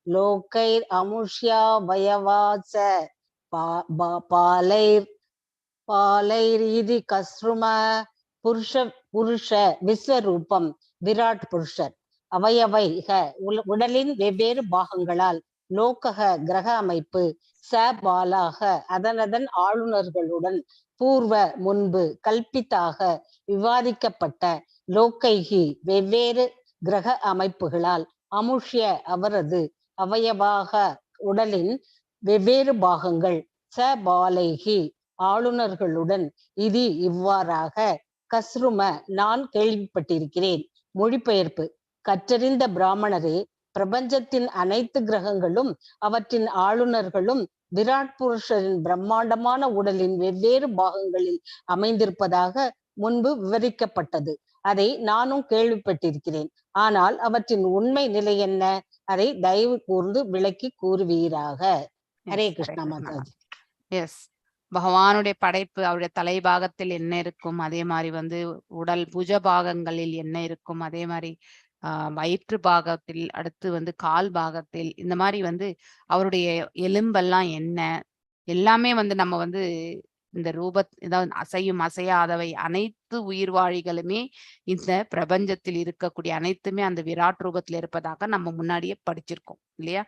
Speaker 6: லோகைர் அமுஷ்யா வயவாச பாலைர் பாலைர் இதி கஸ்ரும. புருஷ புருஷ விஸ்வரூபம் விராட் புருஷர் அவயவைக உடலின் வெவ்வேறு பாகங்களால் லோகக கிரக அமைப்பு ச பாலாக அதனதன் ஆளுநர்களுடன் பூர்வ முன்பு கல்பித்தாக விவாதிக்கப்பட்ட லோக்கைகி வெவ்வேறு கிரக அமைப்புகளால் அமுஷ்ய அவரது அவயவாக உடலின் வெவ்வேறு பாகங்கள் ச பாலைகி ஆளுநர்களுடன் இது இவ்வாறாக கஸ்ரும நான் கேள்விப்பட்டிருக்கிறேன். மொழிபெயர்ப்பு: கற்றறிந்த பிராமணரே, பிரபஞ்சத்தின் அனைத்து கிரகங்களும் அவற்றின் ஆளுநர்களும் விராட் புருஷரின் பிரம்மாண்டமான உடலின் வெவ்வேறு பாகங்களில் அமைந்திருப்பதாக முன்பு விவரிக்கப்பட்டது. அதை நானும் கேள்விப்பட்டிருக்கிறேன். ஆனால் அவற்றின் உண்மை நிலை என்ன? அதை தயவு கூர்ந்து விளக்கி கூறுவீராக. ஹரே
Speaker 2: எஸ், ஹரே
Speaker 6: கிருஷ்ணா
Speaker 2: கிருஷ்ணா.
Speaker 6: மாதாஜி.
Speaker 2: எஸ், பகவானுடைய படைப்பு, அவருடைய தலைபாகத்தில் என்ன இருக்கும், அதே மாதிரி வந்து உடல் புஜ பாகங்களில் என்ன இருக்கும், அதே மாதிரி வயிற்று பாகத்தில், அடுத்து வந்து கால் பாகத்தில், இந்த மாதிரி வந்து அவருடைய எலும்பெல்லாம் என்ன, எல்லாமே வந்து நம்ம வந்து இந்த ரூப அதாவது அசையும் அசையாதவை அனைத்து உயிர்வாழிகளுமே இந்த பிரபஞ்சத்தில் இருக்கக்கூடிய அனைத்துமே அந்த விராட் ரூபத்தில் இருப்பதாக நம்ம முன்னாடியே படிச்சிருக்கோம் இல்லையா?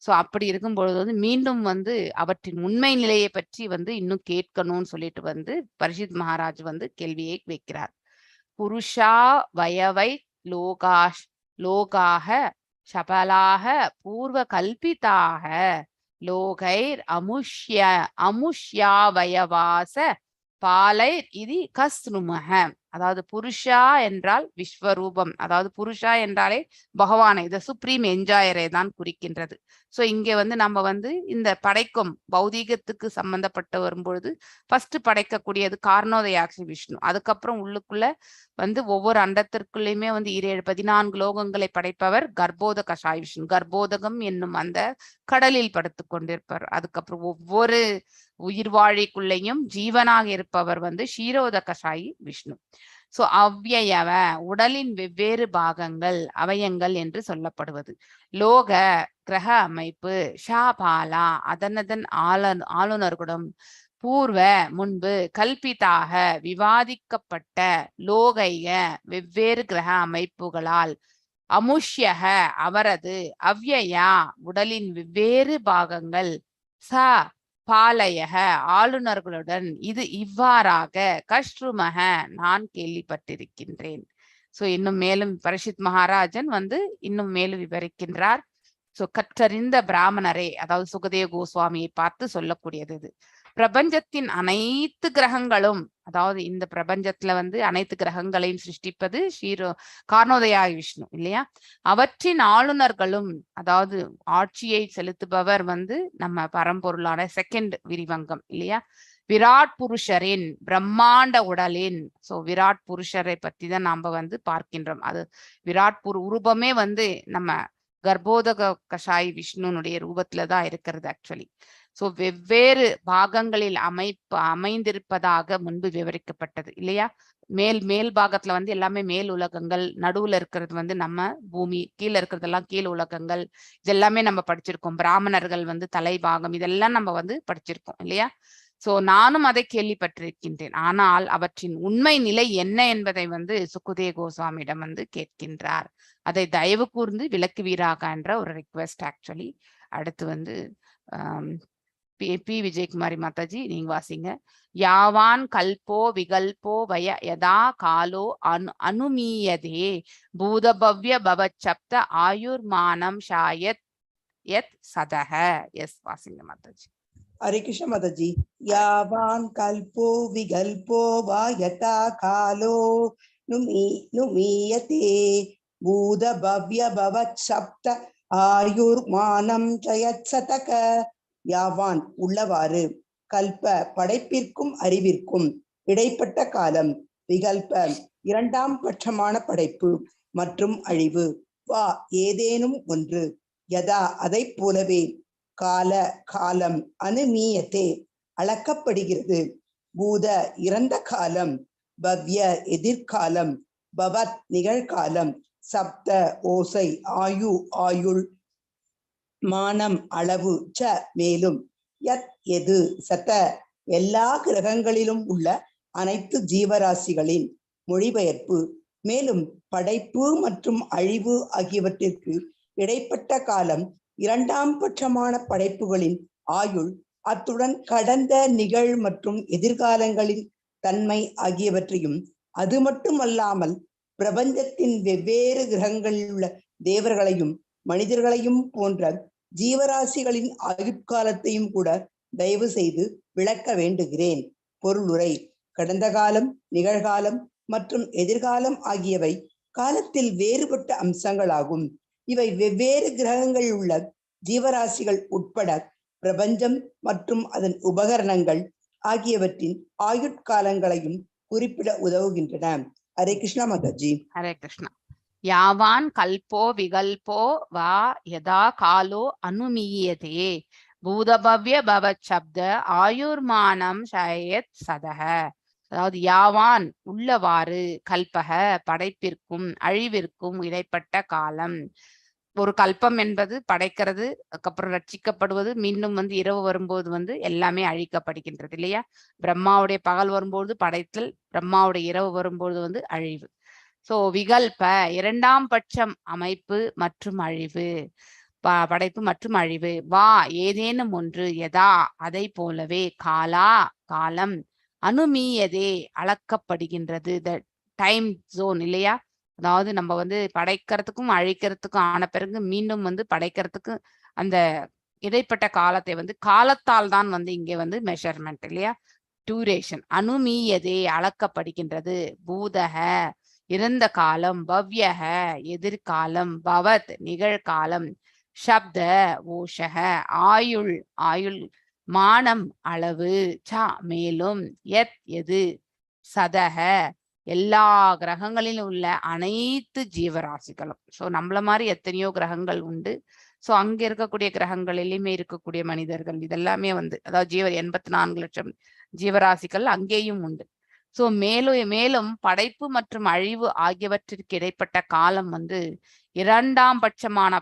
Speaker 2: சோ அப்படி இருக்கும் பொழுது வந்து மீண்டும் வந்து அவற்றின் உண்மை நிலையை பற்றி வந்து இன்னும் கேட்கணும்னு சொல்லிட்டு வந்து பரிஷித் மகாராஜ் வந்து கேள்வியை வைக்கிறார். புருஷா வயவை லோகாஷ் லோகாக சபலாக பூர்வ கல்பிதாக லோகைர் அமுஷ்ய அமுஷ்யாவயவாச பாலைர் இது கஸ்ருமஹ. அதாவது புருஷா என்றால் விஸ்வரூபம், அதாவது புருஷா என்றாலே பகவானை, இந்த சுப்ரீம் என்ஜாயரை தான் குறிக்கின்றது. சோ இங்க வந்து நம்ம வந்து இந்த படைக்கும் பௌதீகத்துக்கு சம்பந்தப்பட்டு வரும்பொழுது ஃபர்ஸ்ட் படைக்கக்கூடியது காரணோதயாட்சி விஷ்ணு. அதுக்கப்புறம் உள்ளுக்குள்ள வந்து ஒவ்வொரு அண்டத்திற்குள்ளயுமே வந்து 7 14 லோகங்களை படைப்பவர் கர்ப்போதக சாய் விஷ்ணு. கர்ப்போதகம் என்னும் அந்த கடலில் படுத்து கொண்டிருப்பார். அதுக்கப்புறம் ஒவ்வொரு உயிர்வாழிக்குள்ளேயும் ஜீவனாக இருப்பவர் வந்து ஷீரோதக சாயி விஷ்ணு. சோ அவ்யயவ உடலின் வெவ்வேறு பாகங்கள் அவயங்கள் என்று சொல்லப்படுவது. லோக கிரக அமைப்பு ஷாபாலா அதனதன் ஆளுநர்களும் பூர்வ முன்பு கல்பிதாக விவாதிக்கப்பட்ட லோகைய வெவ்வேறு கிரக அமைப்புகளால் அமுஷ்யக அவரது அவ்யயா உடலின் வெவ்வேறு பாகங்கள் ச பாலயக ஆளுநர்களுடன் இது இவ்வாறாக கஷ்ருமக நான் கேள்விப்பட்டிருக்கின்றேன். சோ இன்னும் மேலும் பரிஷித் மகாராஜன் வந்து இன்னும் மேலும் விவரிக்கின்றார். சோ கற்றறிந்த பிராமணரே, அதாவது சுகதேவ கோஸ்வாமியை பார்த்து சொல்லக்கூடியது இது. பிரபஞ்சத்தின் அனைத்து கிரகங்களும், அதாவது இந்த பிரபஞ்சத்துல வந்து அனைத்து கிரகங்களையும் சிருஷ்டிப்பது காரணோதயாய் விஷ்ணு இல்லையா? அவற்றின் ஆளுநர்களும், அதாவது ஆட்சியை செலுத்துபவர் வந்து நம்ம பரம்பொருளான செகண்ட் விரிவங்கம் இல்லையா? விராட் புருஷரின் பிரம்மாண்ட உடலின், சோ விராட் புருஷரை பத்தி தான் நாம வந்து பார்க்கின்றோம். அது விராட் உருவமே வந்து நம்ம கர்ப்போதக கஷாய் விஷ்ணுனுடைய ரூபத்துலதான் இருக்கிறது ஆக்சுவலி. சோ வெவ்வேறு பாகங்களில் அமைந்திருப்பதாக முன்பு விவரிக்கப்பட்டது இல்லையா? மேல் மேல் பாகத்துல வந்து எல்லாமே மேல் உலகங்கள், நடுவுல இருக்கிறது வந்து நம்ம பூமி, கீழே இருக்கிறதெல்லாம் கீழ் உலகங்கள், இதெல்லாமே நம்ம படிச்சிருக்கோம். பிராமணர்கள் வந்து தலைபாகம், இதெல்லாம் நம்ம வந்து படிச்சிருக்கோம் இல்லையா? சோ நானும் அதை கேள்விப்பட்டிருக்கின்றேன். ஆனால் அவற்றின் உண்மை நிலை என்ன என்பதை வந்து சுக்குதே கோஸ்வாமியிடம் வந்து கேட்கின்றார். அதை தயவு கூர்ந்து விளக்குவீராக என்ற ஒரு ரிக்வெஸ்ட் ஆக்சுவலி. அடுத்து வந்து பி பி விஜயகுமாரி மாதாஜி நீங்க வாசிங்க. யாவான் கல்போ விகல்போ வய யதா காலோ அனுமீயதே பூதபவ்ய பவச்சப்த ஆயுர்மானம் ஷாயத் யத் சதக. எஸ் வாசிங்க மாதாஜி.
Speaker 10: ஹரே கிருஷ்ண மாதாஜி. யாவான் கல்போ விகல்போ வா யதா காலோ நுமீயதே பூத பவ்ய பவத் சப்த ஆயுர்மானம் ஜயத் சதக. யாவான் உள்ளவாறு, கல்ப படைப்பிற்கும் அறிவிற்கும் இடைப்பட்ட காலம், விகல்ப இரண்டாம் பட்சமான படைப்பு மற்றும் அழிவு, வா ஏதேனும் ஒன்று, யதா அதை போலவே, கால காலம், அனுமீயத்தே அளக்கப்படுகிறது, பூத இறந்த காலம், பவ்ய எதிர்காலம், பவத் நிகழ்காலம், சப்த ஓசை, ஆயு ஆயுள், மானம் அளவு, ச மேலும், யத் எது, சத எல்லா கிரகங்களிலும் உள்ள அனைத்து ஜீவராசிகளின் மொழிபெயர்ப்பு, மேலும் படைப்பு மற்றும் அழிவு ஆகியவற்றிற்கு இடைப்பட்ட காலம் இரண்டாம் பட்சமான படைப்புகளின் ஆயுள், அத்துடன் கடந்த நிகழ் மற்றும் எதிர்காலங்களின் தன்மை ஆகியவற்றையும், அது மட்டுமல்லாமல் பிரபஞ்சத்தின் வெவ்வேறு கிரகங்களில் உள்ள தேவர்களையும் மனிதர்களையும் போன்ற ஜீவராசிகளின் ஆயுட்காலத்தையும் கூட தயவு செய்து விளக்க வேண்டுகிறேன். பொருளுரை: கடந்த காலம், நிகழ்காலம் மற்றும் எதிர்காலம் ஆகியவை காலத்தில் வேறுபட்ட அம்சங்களாகும். இவை வெவ்வேறு கிரகங்கள் உள்ள ஜீவராசிகள் உட்பட பிரபஞ்சம் மற்றும் அதன் உபகரணங்கள் ஆகியவற்றின் ஆயுட்காலங்களையும் குறிப்பிட உதவுகின்றன. ஹரே கிருஷ்ணா மாதாஜி.
Speaker 2: ஹரே கிருஷ்ணா. யாவான் கல்போ விகல்போ வா யதா காலோ அனுமீயதே பூதபவ்ய பவத் சப்த ஆயுர்மானம் ஷயத் சதக. அதாவது யாவான் உள்ளவாறு, கல்பக படைப்பிற்கும் அழிவிற்கும் இடைப்பட்ட காலம். ஒரு கல்பம் என்பது படைக்கிறது, அதுக்கப்புறம் ரட்சிக்கப்படுவது, மீண்டும் வந்து இரவு வரும்போது வந்து எல்லாமே அழிக்கப்படுகின்றது இல்லையா? பிரம்மாவுடைய பகல் வரும்போது படைத்தல், பிரம்மாவுடைய இரவு வரும்போது வந்து அழிவு. சோ விகல்ப இரண்டாம் பட்சம் அமைப்பு மற்றும் அழிவு, படைப்பு மற்றும் அழிவு. வா ஏதேனும் ஒன்று, யதா அதை போலவே, காலா காலம், அனுமீயதே அளக்கப்படுகின்றது. The time zone இல்லையா? அதாவது நம்ம வந்து படைக்கிறதுக்கும் அழிக்கிறதுக்கும் ஆன பிறகு மீண்டும் வந்து படைக்கிறதுக்கு அந்த இடைப்பட்ட காலத்தை வந்து காலத்தால் தான் வந்து இங்கே வந்து மெஷர்மெண்ட் இல்லையா? டியூரேஷன். அனுமீயதே அளக்கப்படுகின்றது. பூதக இறந்த காலம், பவ்யக எதிர்காலம், பவத் நிகழ்காலம், சப்த ஓஷக ஆயுள் ஆயுள், மானம் அளவு, ச மேலும், யத் எது, சதக எல்லா கிரகங்களிலும் உள்ள அனைத்து ஜீவராசிகளும். ஸோ நம்மள மாதிரி எத்தனையோ கிரகங்கள் உண்டு. ஸோ அங்க இருக்கக்கூடிய கிரகங்களிலுமே இருக்கக்கூடிய மனிதர்கள் இதெல்லாமே வந்து அதாவது 84 லட்சம் ஜீவராசிகள் அங்கேயும் உண்டு. ஸோ மேலும் மேலும் படைப்பு மற்றும் அழிவு ஆகியவற்றிற்கு இடைப்பட்ட காலம் வந்து இரண்டாம் பட்சமான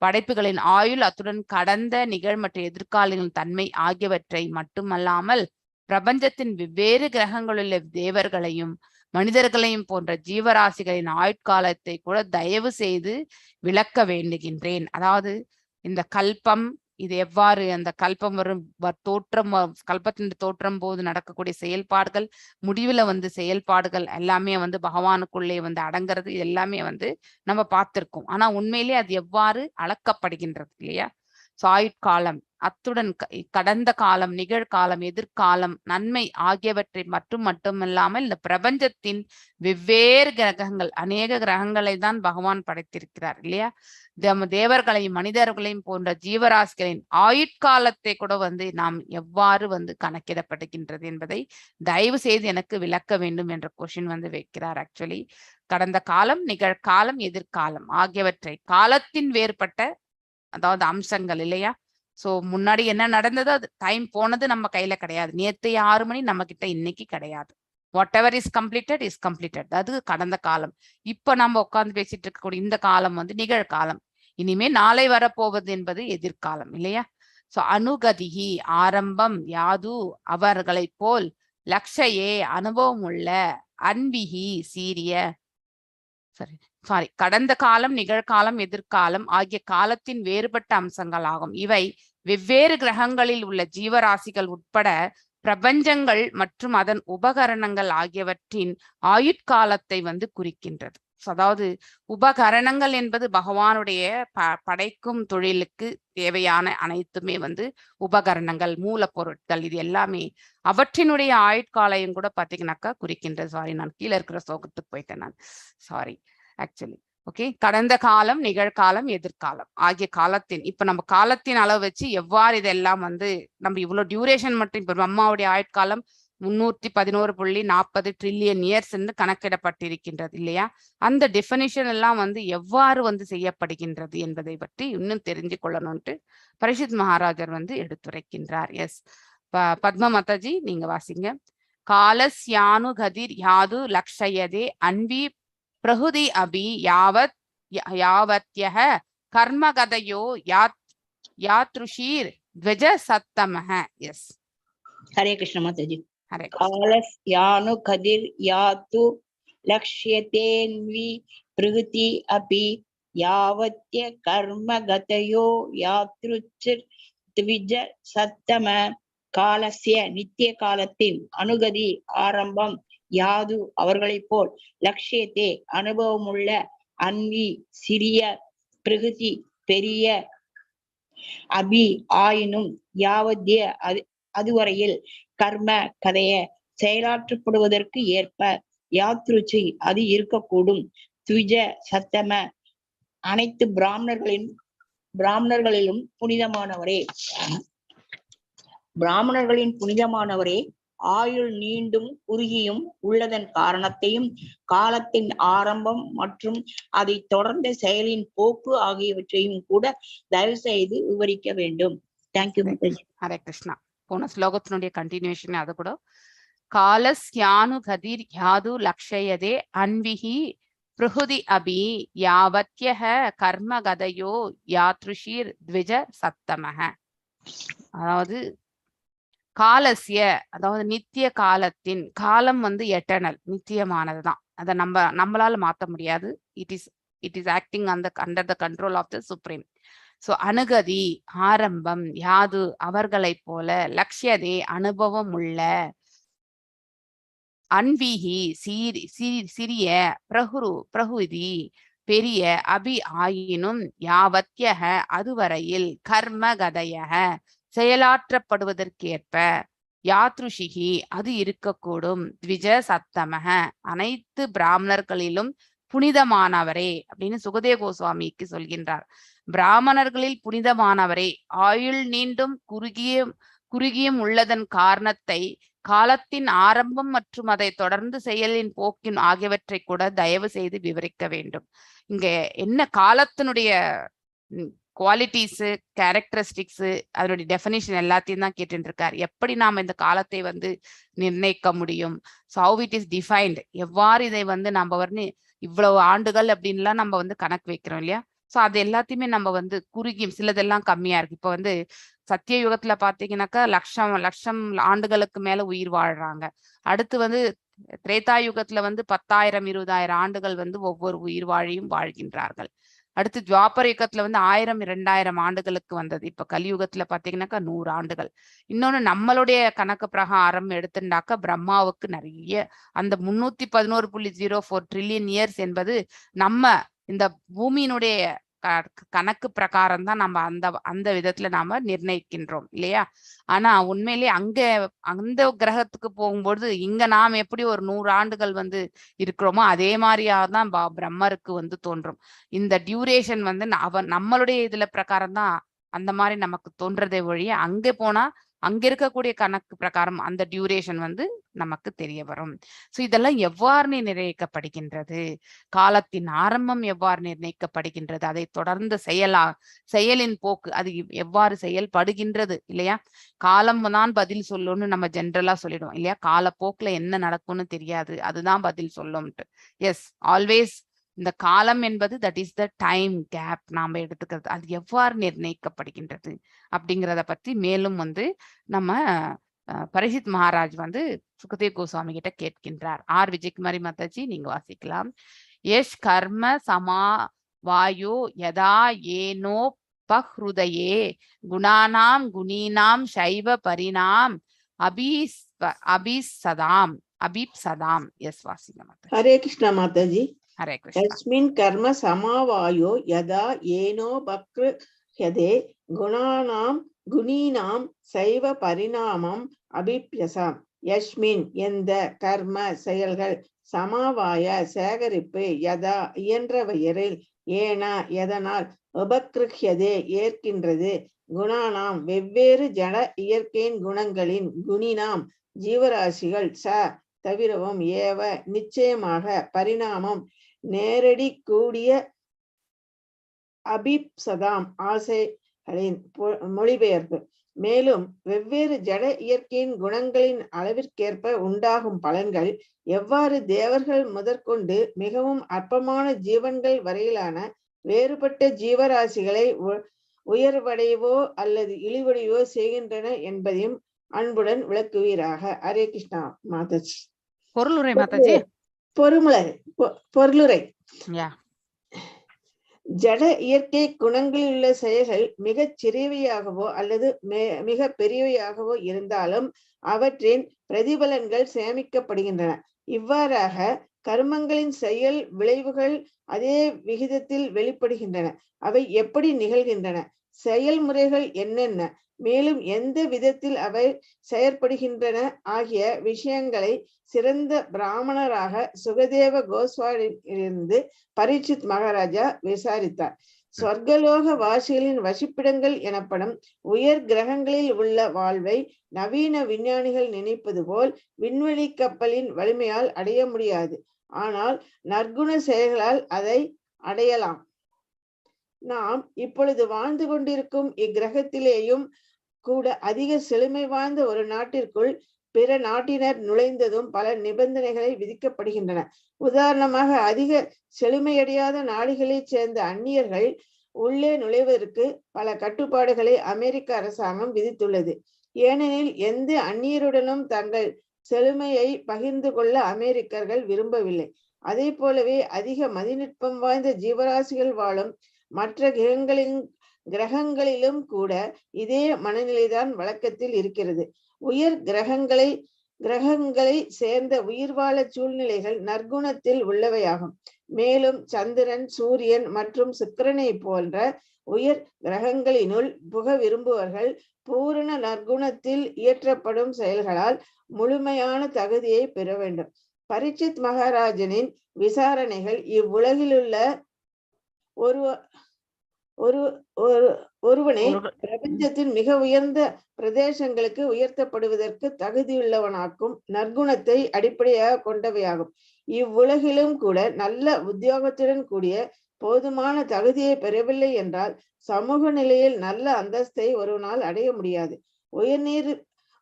Speaker 2: படைப்புகளின் ஆயுள், அத்துடன் கடந்த, நிகழ் மற்றும் எதிர்காலங்களின் தன்மை ஆகியவற்றை மட்டுமல்லாமல் பிரபஞ்சத்தின் வெவ்வேறு கிரகங்களிலுள்ள தேவர்களையும் மனிதர்களையும் போன்ற ஜீவராசிகளின் ஆயுட்காலத்தை கூட தயவு செய்து விளக்க வேண்டுகின்றேன். அதாவது இந்த கல்பம் இது எவ்வாறு அந்த கல்பம் வரும் தோற்றம் கல்பத்தின் தோற்றம் போது நடக்கக்கூடிய செயல்பாடுகள், முடிவுல வந்து செயல்பாடுகள் எல்லாமே வந்து பகவானுக்குள்ளே வந்து அடங்குறது, இது எல்லாமே வந்து நம்ம பார்த்திருக்கோம். ஆனா உண்மையிலேயே அது எவ்வாறு அளக்கப்படுகின்றது இல்லையா? ஆயுட்காலம் அத்துடன் கடந்த காலம், நிகழ்காலம், எதிர்காலம், நன்மை ஆகியவற்றை மட்டும் மட்டுமில்லாமல் இந்த பிரபஞ்சத்தின் வெவ்வேறு கிரகங்கள், அநேக கிரகங்களை தான் பகவான் படைத்திருக்கிறார் இல்லையா? தேவர்களையும் மனிதர்களையும் போன்ற ஜீவராசிகளின் ஆயுட்காலத்தை கூட வந்து நாம் எவ்வாறு வந்து கணக்கிடப்படுகின்றது என்பதை தயவு செய்து எனக்கு விளக்க வேண்டும் என்ற கொஷின் வந்து வைக்கிறார். ஆக்சுவலி கடந்த காலம், நிகழ்காலம், எதிர்காலம் ஆகியவற்றை காலத்தின் வேறுபட்ட அதாவது அம்சங்கள் இல்லையா? சோ முன்னாடி என்ன நடந்ததோ அது டைம் போனது நம்ம கையில கிடையாது. நேத்து 6 மணி நம்ம கிட்ட இன்னைக்கு கிடையாது. Whatever is completed is completed. அது கடந்த காலம். இப்ப நம்ம உட்கார்ந்து பேசிட்டு இருக்கக்கூடிய இந்த காலம் வந்து நிகழ்காலம். இனிமே நாளை வரப்போவது என்பது எதிர்காலம் இல்லையா? சோ அனுகதிகி ஆரம்பம், யாது அவர்களை போல், லக்ஷயே அனுபவம் உள்ள, அன்பிகி சீரிய, சாரி கடந்த காலம், நிகழ்காலம், எதிர்காலம் ஆகிய காலத்தின் வேறுபட்ட அம்சங்களாகும். இவை வெவ்வேறு கிரகங்களில் உள்ள ஜீவராசிகள் உட்பட பிரபஞ்சங்கள் மற்றும் அதன் உபகரணங்கள் ஆகியவற்றின் ஆயுட்காலத்தை வந்து குறிக்கின்றது. அதாவது உபகரணங்கள் என்பது பகவானுடைய படைக்கும் தொழிலுக்கு தேவையான அனைத்துமே வந்து உபகரணங்கள், மூலப்பொருட்கள், இது எல்லாமே அவற்றினுடைய ஆயுட்காலையும் கூட பாத்தீங்கன்னாக்கா குறிக்கின்றது. சாரி, நான் கீழே இருக்கிற ஸ்லோகத்துக்கு போயிட்டேன் நான், சாரி ஆக்சுவலி. ஓகே, கடந்த காலம், நிகழ்காலம், எதிர்காலம் ஆகிய காலத்தின், இப்ப நம்ம காலத்தின் அளவு வச்சு எவ்வாறு இதெல்லாம் வந்து நம்ம இவ்வளவு டியூரேஷன் மட்டும், இப்ப அம்மாவுடைய ஆயுட்காலம் 311.40 ட்ரில்லியன் இயர்ஸ் என்று கணக்கிடப்பட்டிருக்கின்றது இல்லையா? அந்த டெபினிஷன் எல்லாம் வந்து எவ்வாறு வந்து செய்யப்படுகின்றது என்பதை பற்றி இன்னும் தெரிஞ்சு கொள்ளணும்ட்டு பரிஷித் மகாராஜர் வந்து எடுத்துரைக்கின்றார். எஸ், பத்ம மாதாஜி நீங்க வாசிங்க. காலஸ்யானுகதிர் யாது லக்ஷயதே அன்வி பிரகுதி அபி யாவத் யாவத்யஹ கர்மகதையோ யாத்ருஷீர் த்வஜ சத்தமஹ. எஸ்,
Speaker 1: ஹரே கிருஷ்ண மாதாஜி.
Speaker 2: ஹரே.
Speaker 1: காலஸ்யானு கதிர் யாத்து லக்ஷ்யதேன்வி பிரகுதி அபி யாவத்ய கர்மகதையோ யாத்ருச்சிர் த்விஜ சத்தம. காலஸ்ய நித்திய காலத்தின், அனுகதி ஆரம்பம், யாது அவர்களைப் போல், லட்சியத்தே அனுபவமுள்ள, அன்வி சிறிய, பிரகுதி பெரிய, அபி ஆயினும், யாவத்திய அதுவரையில், கர்ம கதைய செயலாற்றப்படுவதற்கு ஏற்ப, யாத்ருச்சி அது இருக்கக்கூடும். த்விஜ சத்தம அனைத்து பிராமணர்களிலும் புனிதமானவரே, பிராமணர்களின் புனிதமானவரே, ஆயுள் நீண்டும் குறுகியும் உள்ளதன் காரணத்தையும் காலத்தின் ஆரம்பம் மற்றும் அதை தொடர்ந்த செயலின் போக்கு ஆகியவற்றையும் கூட தயவு செய்து விவரிக்க வேண்டும். Thank you Mataji.
Speaker 2: Hare Krishna. போன ஸ்லோகத்தினுடைய கண்டினியூஷன் அது கூட. காலஸ்யானுகதிர் யாது லக்ஷயதே அன்விஹி பிரஹுதி அபி யாவத்யஹ கர்மகதயோ யாத்ருஷீர் த்விஜ சத்தமஹ. அதாவது காலஸ்ய, அதாவது நித்திய காலத்தின், காலம் வந்து எட்டர்னல், நித்தியமானதுதான். அதை நம்மளால மாத்த முடியாது. It is acting அந்த under the control of the supreme. So அனுகதி ஆரம்பம், யாது அவர்களைப் போல, லக்ஷ்யதே அனுபவம் உள்ள, அன்வீகி சிறிய, பிரகுரு பிரகுதி பெரிய, அபி ஆயினும், யாவத்யக அதுவரையில், கர்ம கதையக செயலாற்றப்படுவதற்கேற்ப, யாத்ருஷிகி அது இருக்கக்கூடும், த்விஜ சத்தமக அனைத்து பிராமணர்களிலும் புனிதமானவரே அப்படின்னு சுகதேவ கோஸ்வாமிக்கு சொல்கின்றார். பிராமணர்களில் புனிதமானவரே, ஆயுள் நீண்டும் குறுகியும் உள்ளதன் காரணத்தை காலத்தின் ஆரம்பம் மற்றும் அதை தொடர்ந்து செயலின் போக்கின் ஆகியவற்றை கூட தயவு செய்து விவரிக்க வேண்டும். இங்க என்ன காலத்தினுடைய குவாலிட்டிஸ், கேரக்டரிஸ்டிக்ஸ், அதனுடைய டெஃபினிஷன் எல்லாத்தையும் தான் கேட்டுட்டு இருக்கார். எப்படி நாம் இந்த காலத்தை வந்து நிர்ணயிக்க முடியும்? So how it is defined? எவ்வாறு இதை வந்து நம்ம வந்து இவ்வளவு ஆண்டுகள் அப்படின்லாம் நம்ம வந்து கணக்கு வைக்கிறோம் இல்லையா? ஸோ அது எல்லாத்தையுமே நம்ம வந்து குறுகி சிலதெல்லாம் கம்மியா இருக்கு. இப்ப வந்து சத்திய யுகத்துல பாத்தீங்கன்னாக்கா லட்சம் லட்சம் ஆண்டுகளுக்கு மேல உயிர் வாழ்றாங்க. அடுத்து வந்து திரேதா யுகத்துல வந்து 10,000 20,000 ஆண்டுகள் வந்து ஒவ்வொரு உயிர் வாழியும் வாழ்கின்றார்கள். அடுத்து துவாபர யுகத்துல வந்து 1000 2000 ஆண்டுகளுக்கு வந்தது. இப்ப கலியுகத்துல பாத்தீங்கன்னாக்கா 100 ஆண்டுகள். இன்னொன்னு நம்மளுடைய கணக்கு பிரகாரம் எடுத்துட்டாக்கா பிரம்மாவுக்கு நிறைய அந்த 311.04 ட்ரில்லியன் இயர்ஸ் என்பது நம்ம இந்த பூமியினுடைய கணக்கு பிரகாரம் தான் நம்ம அந்த அந்த விதத்துல நாம நிர்ணயிக்கின்றோம் இல்லையா? ஆனா உண்மையிலேயே அங்க அந்த கிரகத்துக்கு போகும்போது இங்க நாம் எப்படி ஒரு 100 ஆண்டுகள் வந்து இருக்கிறோமோ அதே மாதிரியா தான் பிரம்மருக்கு வந்து தோன்றும். இந்த டியூரேஷன் வந்து அவன் நம்மளுடைய இதுல பிரகாரம் தான் அந்த மாதிரி நமக்கு தோன்றதை ஒழிய அங்க போனா அங்க இருக்கக்கூடிய கணக்கு பிரகாரம் அந்த டியூரேஷன் வந்து நமக்கு தெரிய வரும். சோ இதெல்லாம் எவ்வாறு நிர்ணயிக்கப்படுகின்றது? காலத்தின் ஆரம்பம் எவ்வாறு நிர்ணயிக்கப்படுகின்றது? அதை தொடர்ந்து செயலின் போக்கு அது எவ்வாறு செயல்படுகின்றது இல்லையா? காலம் தான் பதில் சொல்லும்னு நம்ம ஜென்ரலா சொல்லிடுவோம் இல்லையா? காலப்போக்குல என்ன நடக்கும்னு தெரியாது, அதுதான் பதில் சொல்லும்ட்டு. எஸ், ஆல்வேஸ் இந்த காலம் என்பது that is the time gap நாம எடுத்துக்கிறது. அது எவ்வாறு நிர்ணயிக்கப்படுகின்றது அப்படிங்கிறத பத்தி மேலும் வந்து நம்ம பரிஷித் மகாராஜ் வந்து சுகதேவ் கோஸ்வாமி கிட்ட கேட்கின்றார். ஆர் விஜயகுமாரி மாதாஜி நீங்க வாசிக்கலாம். யஷ் கர்ம சமா வாயோ யதா ஏனோ பஹ்ருதயே குணானாம் குணீனாம் சைவ பரிணாம் அபிசதாம் அபிப்சதாம். எஸ், வாசிங்க மாதாஜி.
Speaker 11: ஹரே கிருஷ்ணா மாதாஜி.
Speaker 2: ஹரே கிருஷ்ணா.
Speaker 11: யஸ்மின் கர்ம சமாவாயோ யதா ஏனோ பக்ருஹ்யதே குணானாம் குணீனாம் சைவ பரிணாமம் அபிப்யசாம். யஸ்மின் எந்த, கர்ம செயல்கள், சமாவாய சேகரிப்பு, யதா இயன்றவையரில், ஏன எதனால், உபக்ருஹ்யதே ஏற்கின்றது, குணானாம் வெவ்வேறு ஜட இயற்கையின் குணங்களின், குணினாம் ஜீவராசிகள், ச தவிரவும், ஏவ நிச்சயமாக, பரிணாமம் நேரடி கூடிய, அபிப்சதாம் ஆசைகளின் மொழிபெயர்ப்பு. மேலும் வெவ்வேறு ஜட இயற்கையின் குணங்களின் அளவிற்கேற்ப உண்டாகும் பலன்கள் எவ்வாறு தேவர்கள் முதற்கொண்டு மிகவும் அற்பமான ஜீவன்கள் வரையிலான வேறுபட்ட ஜீவராசிகளை உயர்வடையவோ அல்லது இழிவடையவோ செய்கின்றன என்பதையும் அன்புடன் விளக்குவீராக. ஹரே கிருஷ்ணா மாதாஜி.
Speaker 2: பொருளுரை மாதாஜி.
Speaker 11: பொருளுரை.
Speaker 2: யா.
Speaker 11: ஜட இயற்கை குணங்களில் உள்ள செயல்கள் மிகச் சிறியவையாகவோ அல்லது மிக பெரியவையாகவோ இருந்தாலும் அவற்றின் பிரதிபலன்கள் சேமிக்கப்படுகின்றன. இவ்வாறாக கர்மங்களின் செயல் விளைவுகள் அதே விகிதத்தில் வெளிப்படுகின்றன. அவை எப்படி நிகழ்கின்றன, செயல்முறைகள் என்னென்ன, மேலும் எந்த விதத்தில் அவை செயற்படுகின்றன ஆகிய விஷயங்களை சிறந்த பிராமணராக சுகதேவ கோஸ்வாமியிலிருந்து பரீட்சித் மகாராஜா விசாரித்தார். சொர்க்கலோக வாசிகளின் வசிப்பிடங்கள் எனப்படும் உயர் கிரகங்களில் உள்ள வாழ்வை நவீன விஞ்ஞானிகள் நினைப்பது போல் விண்வெளி கப்பலின் வலிமையால் அடைய முடியாது. ஆனால் நற்குண செயல்களால் அதை அடையலாம். நாம் இப்பொழுது வாழ்ந்து கொண்டிருக்கும் இக்கிரகத்திலேயும் கூட அதிக செழுமை வாய்ந்த ஒரு நாட்டிற்குள் பிற நாட்டினர் நுழைந்ததும் பல நிபந்தனைகளை விதிக்கப்படுகின்றன. உதாரணமாக, அதிக செழுமையடையாத நாடுகளைச் சேர்ந்த அந்நியர்கள் உள்ளே நுழைவதற்கு பல கட்டுப்பாடுகளை அமெரிக்க அரசாங்கம் விதித்துள்ளது. ஏனெனில் எந்த அந்நியருடனும் தங்கள் செழுமையை பகிர்ந்து கொள்ள அமெரிக்கர்கள் விரும்பவில்லை. அதே போலவே அதிக மதிநுட்பம் வாய்ந்த ஜீவராசிகள் வாழும் மற்ற கிரகங்களிலும் கூட இதே மனநிலைதான் வழக்கத்தில் இருக்கிறது. உயர் கிரகங்களை சேர்ந்த உயிர் வாழ சூழ்நிலைகள் நற்குணத்தில் உள்ளவையாகும். மேலும் சந்திரன், சூரியன் மற்றும் சுக்கிரனை போன்ற உயர் கிரகங்களினுள் புக விரும்புவர்கள் பூரண நற்குணத்தில் இயற்றப்படும் செயல்களால் முழுமையான தகுதியை பெற வேண்டும். பரீட்சித் மகாராஜனின் விசாரணைகள் இவ்வுலகிலுள்ள ஒரு ஒரு ஒருவனை பிரபஞ்சத்தின் மிக உயர்ந்த பிரதேசங்களுக்கு உயர்த்தப்படுவதற்கு தகுதியுள்ளவனாக்கும் நற்குணத்தை அடிப்படையாக கொண்டவையாகும். இவ்வுலகிலும் கூட நல்ல உத்தியோகத்துடன் கூடிய போதுமான தகுதியை பெறவில்லை என்றால் சமூக நிலையில் நல்ல அந்தஸ்தை ஒருவனால் அடைய முடியாது.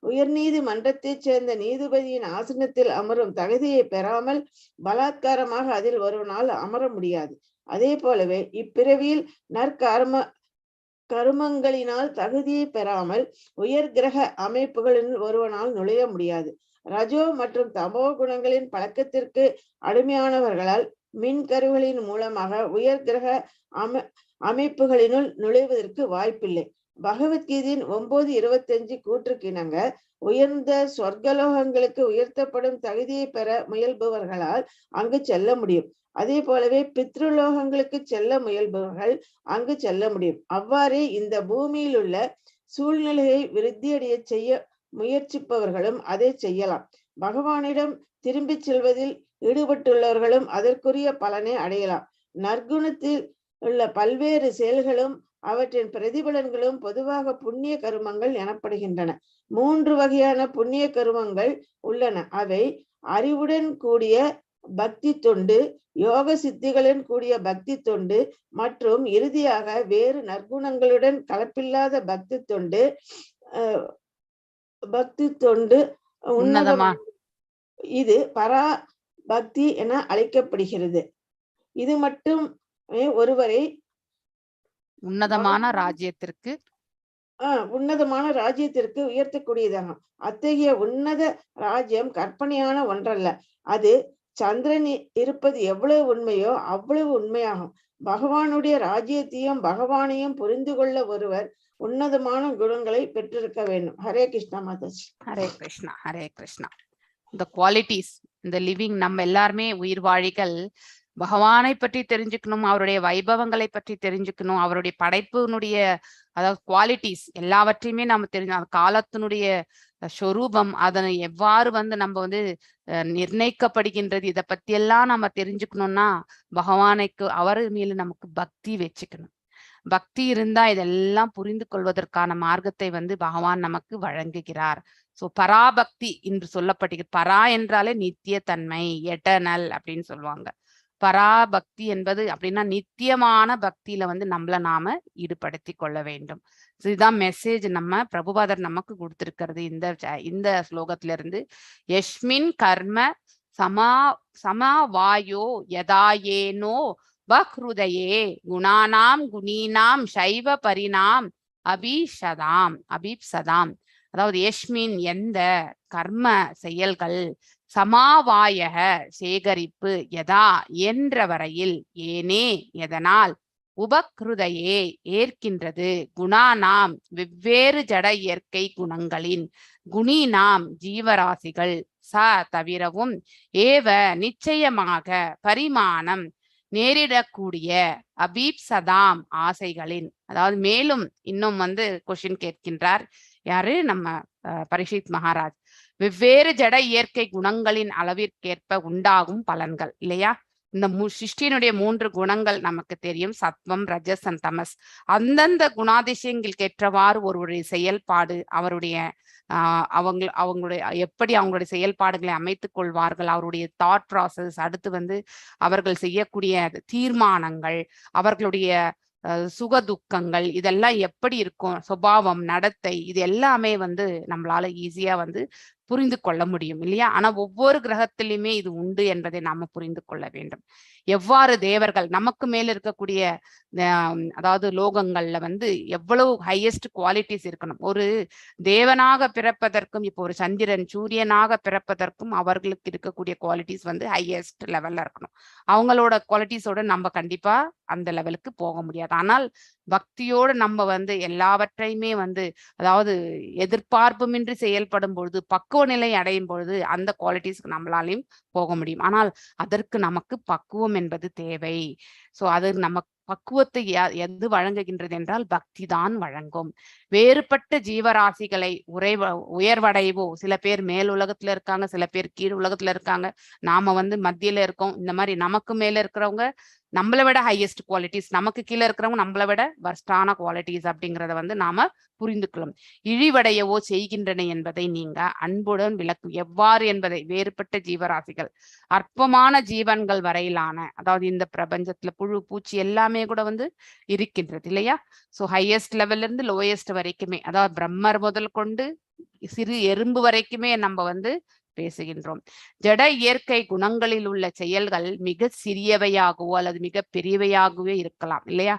Speaker 11: உயர்நீதி மன்றத்தைச் சேர்ந்த நீதிபதியின் ஆசனத்தில் அமரும் தகுதியை பெறாமல் பலாத்காரமாக அதில் ஒருவனால் அமர முடியாது. அதே போலவே இப்பிறவியில் நற்கர்ம கருமங்களினால் தகுதியை பெறாமல் உயர் கிரக அமைப்புகளில் ஒருவனால் நுழைய முடியாது. ரஜோ மற்றும் தமோ குணங்களின் பழக்கத்திற்கு அடிமையானவர்களால் மின்கருவிகளின் மூலமாக உயர் கிரக அமைப்புகளினுள் நுழைவதற்கு வாய்ப்பில்லை. பகவத்கீதையின் 9.25 கூற்றுக்கிணங்க உயர்ந்த சொர்க்கலோகங்களுக்கு உயர்த்தப்படும் தகுதியை பெற முயல்பவர்களால் அங்கு செல்ல முடியும். அதே போலவே பித்ருலோகங்களுக்கு செல்ல முயல்பவர்கள் அங்கு செல்ல முடியும். அவ்வாறே இந்த பூமியில் உள்ள சூழ்நிலையை விருத்தியடைய செய்ய முயற்சிப்பவர்களும் அதை செய்யலாம். பகவானிடம் திரும்பிச் செல்வதில் ஈடுபட்டுள்ளவர்களும் அதற்குரிய பலனை அடையலாம். நற்குணத்தில் உள்ள பல்வேறு செயல்களும் அவற்றின் பிரதிபலன்களும் பொதுவாக புண்ணிய கருமங்கள் எனப்படுகின்றன. 3 வகையான புண்ணிய கருமங்கள் உள்ளன. அவை அறிவுடன் கூடிய பக்தி தொண்டு, யோக சித்திகளுடன் கூடிய பக்தி தொண்டு மற்றும் இறுதியாக வேறு நற்குணங்களுடன் கலப்பில்லாத பக்தி தொண்டு. பக்தி தொண்டு உன்னதமா, இது பரா பக்தி என அழைக்கப்படுகிறது. இது மட்டும் ஒருவரை
Speaker 2: உன்னதமான ராஜ்யத்திற்கு
Speaker 11: உயர்த்தக்கூடியதாகும். அத்தகைய உன்னத ராஜ்யம் கற்பனையான ஒன்றல்ல. அது சந்திரன் இருப்பது எவ்வளவு உண்மையோ அவ்வளவு உண்மையாகும். பகவானுடைய ராஜ்யத்தையும் பகவானையும் புரிந்து கொள்ள ஒருவர் உன்னதமான குணங்களை பெற்றிருக்க வேண்டும். ஹரே கிருஷ்ணா மாதாஜி.
Speaker 2: ஹரே கிருஷ்ணா, ஹரே கிருஷ்ணா. இந்த குவாலிட்டிஸ், இந்த லிவிங், நம்ம எல்லாருமே உயிர் வாழிகள் பகவானை பற்றி தெரிஞ்சுக்கணும், அவருடைய வைபவங்களை பற்றி தெரிஞ்சுக்கணும், அவருடைய படைப்பினுடைய அதாவது குவாலிட்டிஸ் எல்லாவற்றையுமே நம்ம தெரிஞ்சு, அந்த காலத்தினுடைய சொரூபம் அதனை எவ்வாறு வந்து நம்ம வந்து நிர்ணயிக்கப்படுகின்றது, இதை பத்தி எல்லாம் நம்ம தெரிஞ்சுக்கணும்னா பகவானுக்கு அவர் மேல நமக்கு பக்தி வச்சுக்கணும். பக்தி இருந்தா இதெல்லாம் புரிந்து கொள்வதற்கான மார்க்கத்தை வந்து பகவான் நமக்கு வழங்குகிறார். சோ பராபக்தி என்று சொல்லப்படுகிறது. பரா என்றாலே நித்திய தன்மை, எட்டர்னல் அப்படின்னு சொல்லுவாங்க. பராபக்தி என்பது அப்படின்னா நித்தியமான பக்தியில வந்து நம்மள நாம ஈடுபடுத்தி கொள்ள வேண்டும். இதுதான் மெசேஜ் நம்ம பிரபுபாதர் நமக்கு கொடுத்திருக்கிறது இந்த இந்த ஸ்லோகத்துல இருந்து. யஸ்மின் கர்ம சமா சமாவாயோ யதாயேனோ பக்ருதயே குணானாம் குணீனாம் சைவ பரிணாம் அபிஷதாம் அபிப்சதாம். அதாவது யஸ்மின் எந்த, கர்ம செயல்கள், சமாவாயக சேகரிப்பு, யதா என்ற வரையில், ஏனே எதனால், உபக்ருதையே ஏற்கின்றது, குணானாம் வெவ்வேறு ஜட இயற்கை குணங்களின், குணீனாம் ஜீவராசிகள், ச தவிரவும், ஏவ நிச்சயமாக, பரிமாணம் நேரிடக்கூடிய அபீப்சதாம் ஆசைகளின், அதாவது மேலும் இன்னும் வந்து கொஷின் கேட்கின்றார். யாரு? நம்ம பரீட்சித் மகாராஜ். வெவ்வேறு ஜட இயற்கை குணங்களின் அளவிற்கேற்ப உண்டாகும் பலன்கள் இல்லையா? இந்த சிருஷ்டியினுடைய 3 குணங்கள் நமக்கு தெரியும், சத்வம், ரஜஸ் அண்ட் தமஸ். அந்தந்த குணாதிசயங்களுக்கு ஏற்றவாறு ஒருவருடைய செயல்பாடு, அவருடைய அவங்களுடைய எப்படி அவங்களுடைய செயல்பாடுகளை அமைத்துக் கொள்வார்கள், அவருடைய தாட் ப்ராசஸ், அடுத்து வந்து அவர்கள் செய்யக்கூடிய தீர்மானங்கள், அவர்களுடைய சுக துக்கங்கள், இதெல்லாம் எப்படி இருக்கும், சுபாவம், நடத்தை, இது எல்லாமே வந்து நம்மளால ஈஸியா வந்து புரிந்து கொள்ள முடியும் இல்லையா? ஆனா ஒவ்வொரு கிரகத்திலுமே இது உண்டு என்பதை நாம புரிந்து கொள்ள வேண்டும். எவ்வாறு தேவர்கள் நமக்கு மேல இருக்கக்கூடிய அதாவது லோகங்கள்ல வந்து எவ்வளவு ஹையஸ்ட் குவாலிட்டிஸ் இருக்கணும். ஒரு தேவனாக பிறப்பதற்கும், இப்போ ஒரு சந்திரன் சூரியனாக பிறப்பதற்கும் அவர்களுக்கு இருக்கக்கூடிய குவாலிட்டிஸ் வந்து ஹையஸ்ட் லெவல்ல இருக்கணும். அவங்களோட குவாலிட்டிஸோட நம்ம கண்டிப்பா அந்த லெவலுக்கு போக முடியாது. ஆனால் பக்தியோடு நம்ம வந்து எல்லாவற்றையுமே வந்து அதாவது எதிர்பார்ப்புமின்றி செயல்படும் பொழுது, பக்குவ நிலை அடையும் பொழுது அந்த குவாலிட்டிஸ்க்கு நம்மளாலையும் போக முடியும். ஆனால் அதற்கு நமக்கு பக்குவம் என்பது தேவை. சோ அது நம்ம பக்குவத்தை எது வழங்குகின்றது என்றால் பக்தி தான் வழங்கும். வேறுபட்ட ஜீவராசிகளை உயர்வடைவோ, சில பேர் மேல் உலகத்துல இருக்காங்க, சில பேர் கீழ் உலகத்துல இருக்காங்க, நாம வந்து மத்தியில இருக்கோம். இந்த மாதிரி நமக்கு மேல இருக்கிறவங்க நம்மளை விட ஹையஸ்ட் குவாலிட்டிஸ், நமக்கு கீழே இருக்கிறவங்க நம்மளை விட வர்ஸ்டான குவாலிட்டிஸ் அப்படிங்கிறத வந்து நாம புரிந்துக்கொள்ளும். இழிவடையவோ செய்கின்றன என்பதை நீங்க அன்புடன் விளக்கும். எவ்வாறு என்பதை வேறுபட்ட ஜீவராசிகள் அற்பமான ஜீவன்கள் வரையிலான, அதாவது இந்த பிரபஞ்சத்துல புழு பூச்சி எல்லாமே கூட வந்து இருக்கின்றது இல்லையா? சோ ஹையஸ்ட் லெவல்ல இருந்து லோயஸ்ட் வரைக்குமே, அதாவது பிரம்மர் முதல் கொண்டு சிறு எறும்பு வரைக்குமே நம்ம வந்து பேசுகின்றோம். ஜட இயற்கை குணங்களில் உள்ள செயல்கள் மிக சிறியவையாகவோ அல்லது மிக பெரியவையாகவோ இருக்கலாம் இல்லையா?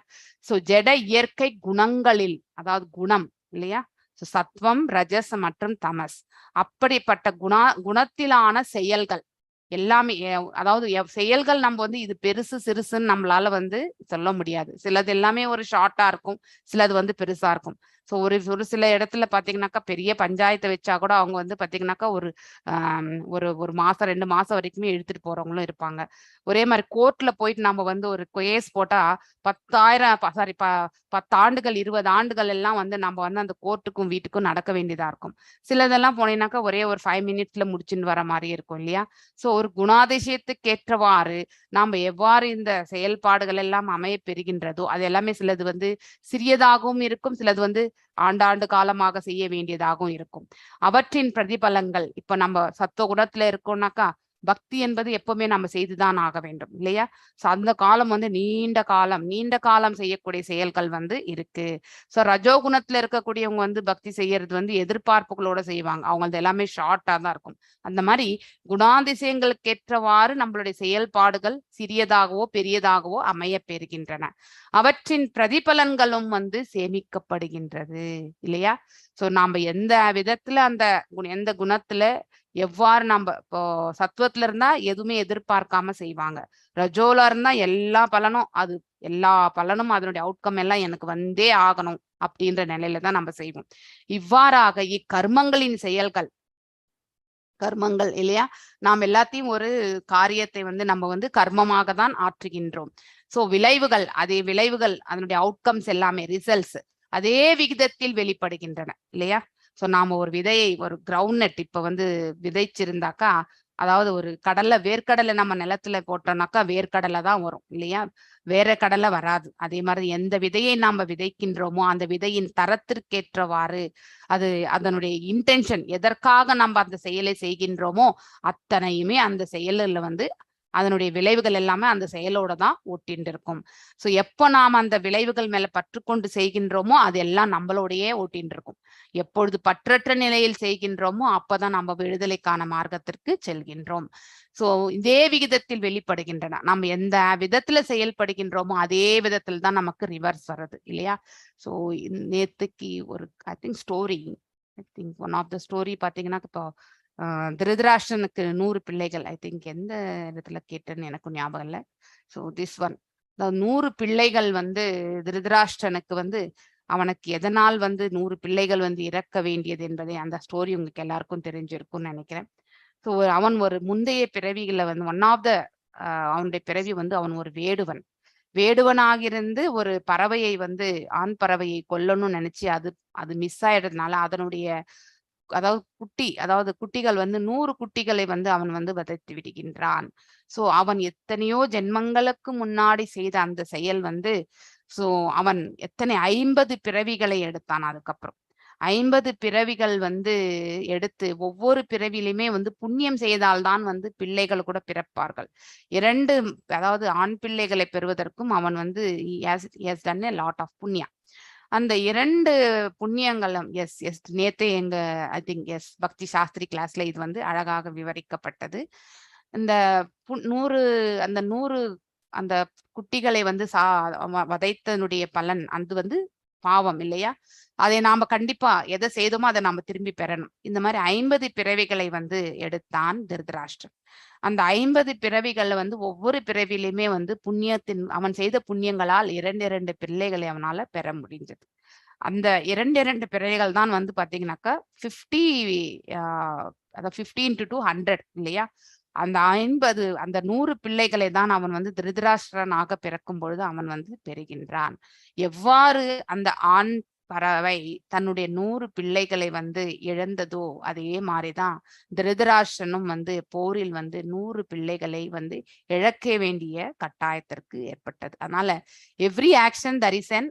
Speaker 2: சோ ஜட இயற்கை குணங்களில், அதாவது குணம் இல்லையா? சோ சத்வம், ரஜஸ் மற்றும் தமஸ், அப்படிப்பட்ட குணத்திலான செயல்கள் எல்லாமே, அதாவது செயல்கள் நம்ம வந்து இது பெருசு சிறுசுன்னு நம்மளால வந்து சொல்ல முடியாது. சிலது எல்லாமே ஒரு ஷார்ட்டா இருக்கும், சிலது வந்து பெருசா இருக்கும். ஸோ ஒரு ஒரு சில இடத்துல பாத்தீங்கன்னாக்கா பெரிய பஞ்சாயத்தை வச்சா கூட அவங்க வந்து பாத்தீங்கன்னாக்கா ஒரு ஒரு ஒரு மாசம் 2 மாசம் வரைக்குமே இழுத்துட்டு போறவங்களும் இருப்பாங்க. ஒரே மாதிரி கோர்ட்ல போயிட்டு நம்ம வந்து ஒரு கேஸ் போட்டா 10 ஆண்டுகள் 20 ஆண்டுகள் எல்லாம் வந்து நம்ம வந்து அந்த கோர்ட்டுக்கும் வீட்டுக்கும் நடக்க வேண்டியதா இருக்கும். சிலதெல்லாம் போனீங்கன்னாக்கா ஒரே ஒரு 5 மினிட்ஸ்ல முடிச்சுன்னு வர மாதிரி இருக்கும் இல்லையா? ஸோ ஒரு குணாதிசயத்துக்கு ஏற்றவாறு நாம எவ்வாறு இந்த செயல்பாடுகள் எல்லாம் அமைய பெறுகின்றதோ அது எல்லாமே சிலது வந்து சிறியதாகவும் இருக்கும், சிலது வந்து ஆண்டாண்டு காலமாக செய்ய வேண்டியதாகவும் இருக்கும். அவற்றின் பிரதிபலங்கள் இப்ப நம்ம சத்துவ குணத்துல இருக்கோம்னாக்கா பக்தி என்பது எப்பவுமே நம்ம செய்துதான் ஆக வேண்டும் இல்லையா? சோ அந்த காலம் வந்து நீண்ட காலம், நீண்ட காலம் செய்யக்கூடிய செயல்கள் வந்து இருக்கு. சோ ரஜோகுணத்துல இருக்கக்கூடியவங்க வந்து பக்தி செய்யறது வந்து எதிர்பார்ப்புகளோட செய்வாங்க, அவங்களது எல்லாமே ஷார்ட்டா தான் இருக்கும். அந்த மாதிரி குணாதிசயங்களுக்கு ஏற்றவாறு நம்மளுடைய செயல்பாடுகள் சிறியதாகவோ பெரியதாகவோ அமைய பெறுகின்றன. அவற்றின் பிரதிபலன்களும் வந்து சேமிக்கப்படுகின்றது இல்லையா? சோ நாம எந்த விதத்துல அந்த எந்த குணத்துல எவ்வாறு நம்ம இப்போ சத்துவத்துல இருந்தா எதுவுமே எதிர்பார்க்காம செய்வாங்க, ரஜோலா இருந்தா எல்லா பலனும் அது எல்லா பலனும் அதனுடைய அவுட்கம் எல்லாம் எனக்கு வந்தே ஆகணும் அப்படின்ற நிலையில தான் நம்ம செய்வோம். இவ்வாறாக இக்கர்மங்களின் செயல்கள், கர்மங்கள் இல்லையா, நாம் எல்லாத்தையும் ஒரு காரியத்தை வந்து நம்ம வந்து கர்மமாக தான் ஆற்றுகின்றோம். சோ விளைவுகள், அதே விளைவுகள் அதனுடைய அவுட்கம்ஸ் எல்லாமே ரிசல்ட்ஸ் அதே விகிதத்தில் வெளிப்படுகின்றன இல்லையா? சோ நாம ஒரு விதையை, ஒரு கிரவுண்ட் நட் இப்ப வந்து விதைச்சிருந்தாக்கா, அதாவது ஒரு கடலை, வேர்க்கடலை நம்ம நிலத்துல போட்டோம்னாக்கா வேர்க்கடலை தான் வரும் இல்லையா? வேற கடலை வராது. அதே மாதிரி எந்த விதையை நாம விதைக்கின்றோமோ அந்த விதையின் தரத்திற்கேற்றவாறு அது அதனுடைய இன்டென்ஷன், எதற்காக நம்ம அந்த செயலை செய்கின்றோமோ அத்தனையுமே அந்த செயலில் வந்து அதனுடைய விளைவுகள் எல்லாமே அந்த செயலோட தான் ஒட்டின்னு இருக்கும். ஸோ எப்போ நாம் அந்த விளைவுகள் மேல பற்றுக்கொண்டு செய்கின்றோமோ அது எல்லாம் நம்மளோடையே ஒட்டின்னு இருக்கும். எப்பொழுது பற்றற்ற நிலையில் செய்கின்றோமோ அப்பதான் நம்ம விடுதலைக்கான மார்க்கத்திற்கு செல்கின்றோம். ஸோ இதே விகிதத்தில் வெளிப்படுகின்றன. நம்ம எந்த விதத்துல செயல்படுகின்றோமோ அதே விதத்தில் தான் நமக்கு ரிவர்ஸ் வருது இல்லையா? ஸோ நேத்துக்கு ஒரு I think story, I think one of the story பார்த்தீங்கன்னா இப்போ திருதராஷ்டிரனுக்கு 100 பிள்ளைகள், I think எந்த இடத்துல கேட்டேன்னு எனக்கும் ஞாபகம் இல்லை. ஸோ this one, 100 பிள்ளைகள் வந்து திருதராஷ்டிரனுக்கு வந்து அவனுக்கு எதனால் வந்து 100 பிள்ளைகள் வந்து இறக்க வேண்டியது என்பதை அந்த ஸ்டோரி உங்களுக்கு எல்லாருக்கும் தெரிஞ்சிருக்கும்னு நினைக்கிறேன். ஸோ அவன் ஒரு முந்தைய பிறவிகளை வந்து ஒன் ஆஃப் the அவனுடைய பிறவி வந்து அவன் ஒரு வேடுவன். வேடுவனாக இருந்து ஒரு பறவையை வந்து ஆண் பறவையை கொல்லணும்னு நினைச்சு அது அது மிஸ் ஆயிடுறதுனால அதனுடைய அதாவது குட்டி, அதாவது குட்டிகள் வந்து 100 குட்டிகளை வந்து அவன் வந்து வதைத்து விடுகின்றான். சோ அவன் எத்தனையோ ஜென்மங்களுக்கு முன்னாடி செய்த அந்த செயல் வந்து, சோ அவன் எத்தனை 50 பிறவிகளை எடுத்தான். அதுக்கப்புறம் 50 பிறவிகள் வந்து எடுத்து ஒவ்வொரு பிறவிலையுமே வந்து புண்ணியம் செய்தால்தான் வந்து பிள்ளைகள் கூட பிறப்பார்கள். இரண்டு, அதாவது ஆண் பிள்ளைகளை பெறுவதற்கும் அவன் வந்து done a lot of புண்ணியா. அந்த இரண்டு புண்ணியங்களும், எஸ் எஸ், நேத்தே எங்க I think S பக்தி சாஸ்திரி கிளாஸ்ல இது வந்து அழகாக விவரிக்கப்பட்டது. இந்த 100, அந்த 100 அந்த குட்டிகளை வந்து வதைத்தனுடைய பலன் அது வந்து பாவம் இல்லையா? அதை நாம கண்டிப்பா எதை செய்தோமோ அதை நாம திரும்பி பெறணும். இந்த மாதிரி 50 பிறவிகளை வந்து எடுத்தான் திருதராஷ்டிரன். அந்த 50 பிறவிகள்ல வந்து ஒவ்வொரு பிறவிலையுமே வந்து புண்ணியத்தின் அவன் செய்த புண்ணியங்களால் இரண்டு இரண்டு பிள்ளைகளை அவனால பெற முடிஞ்சது. அந்த இரண்டு இரண்டு பிறவிகள் தான் வந்து பாத்தீங்கன்னாக்கா 50, அதாவது 50 இன்டு 2 100 இல்லையா? அந்த 50, அந்த 100 பிள்ளைகளை தான் அவன் வந்து திருதராஷ்டிரனாக பிறக்கும் பொழுது அவன் வந்து பெறுகின்றான். எவ்வாறு அந்த ஆண் பறவை தன்னுடைய 100 பிள்ளைகளை வந்து இழந்ததோ அதே மாதிரிதான் திருதராஷ்டிரனும் வந்து போரில் வந்து 100 பிள்ளைகளை வந்து இழக்க வேண்டிய கட்டாயத்திற்கு ஏற்பட்டது. அதனால every action there is an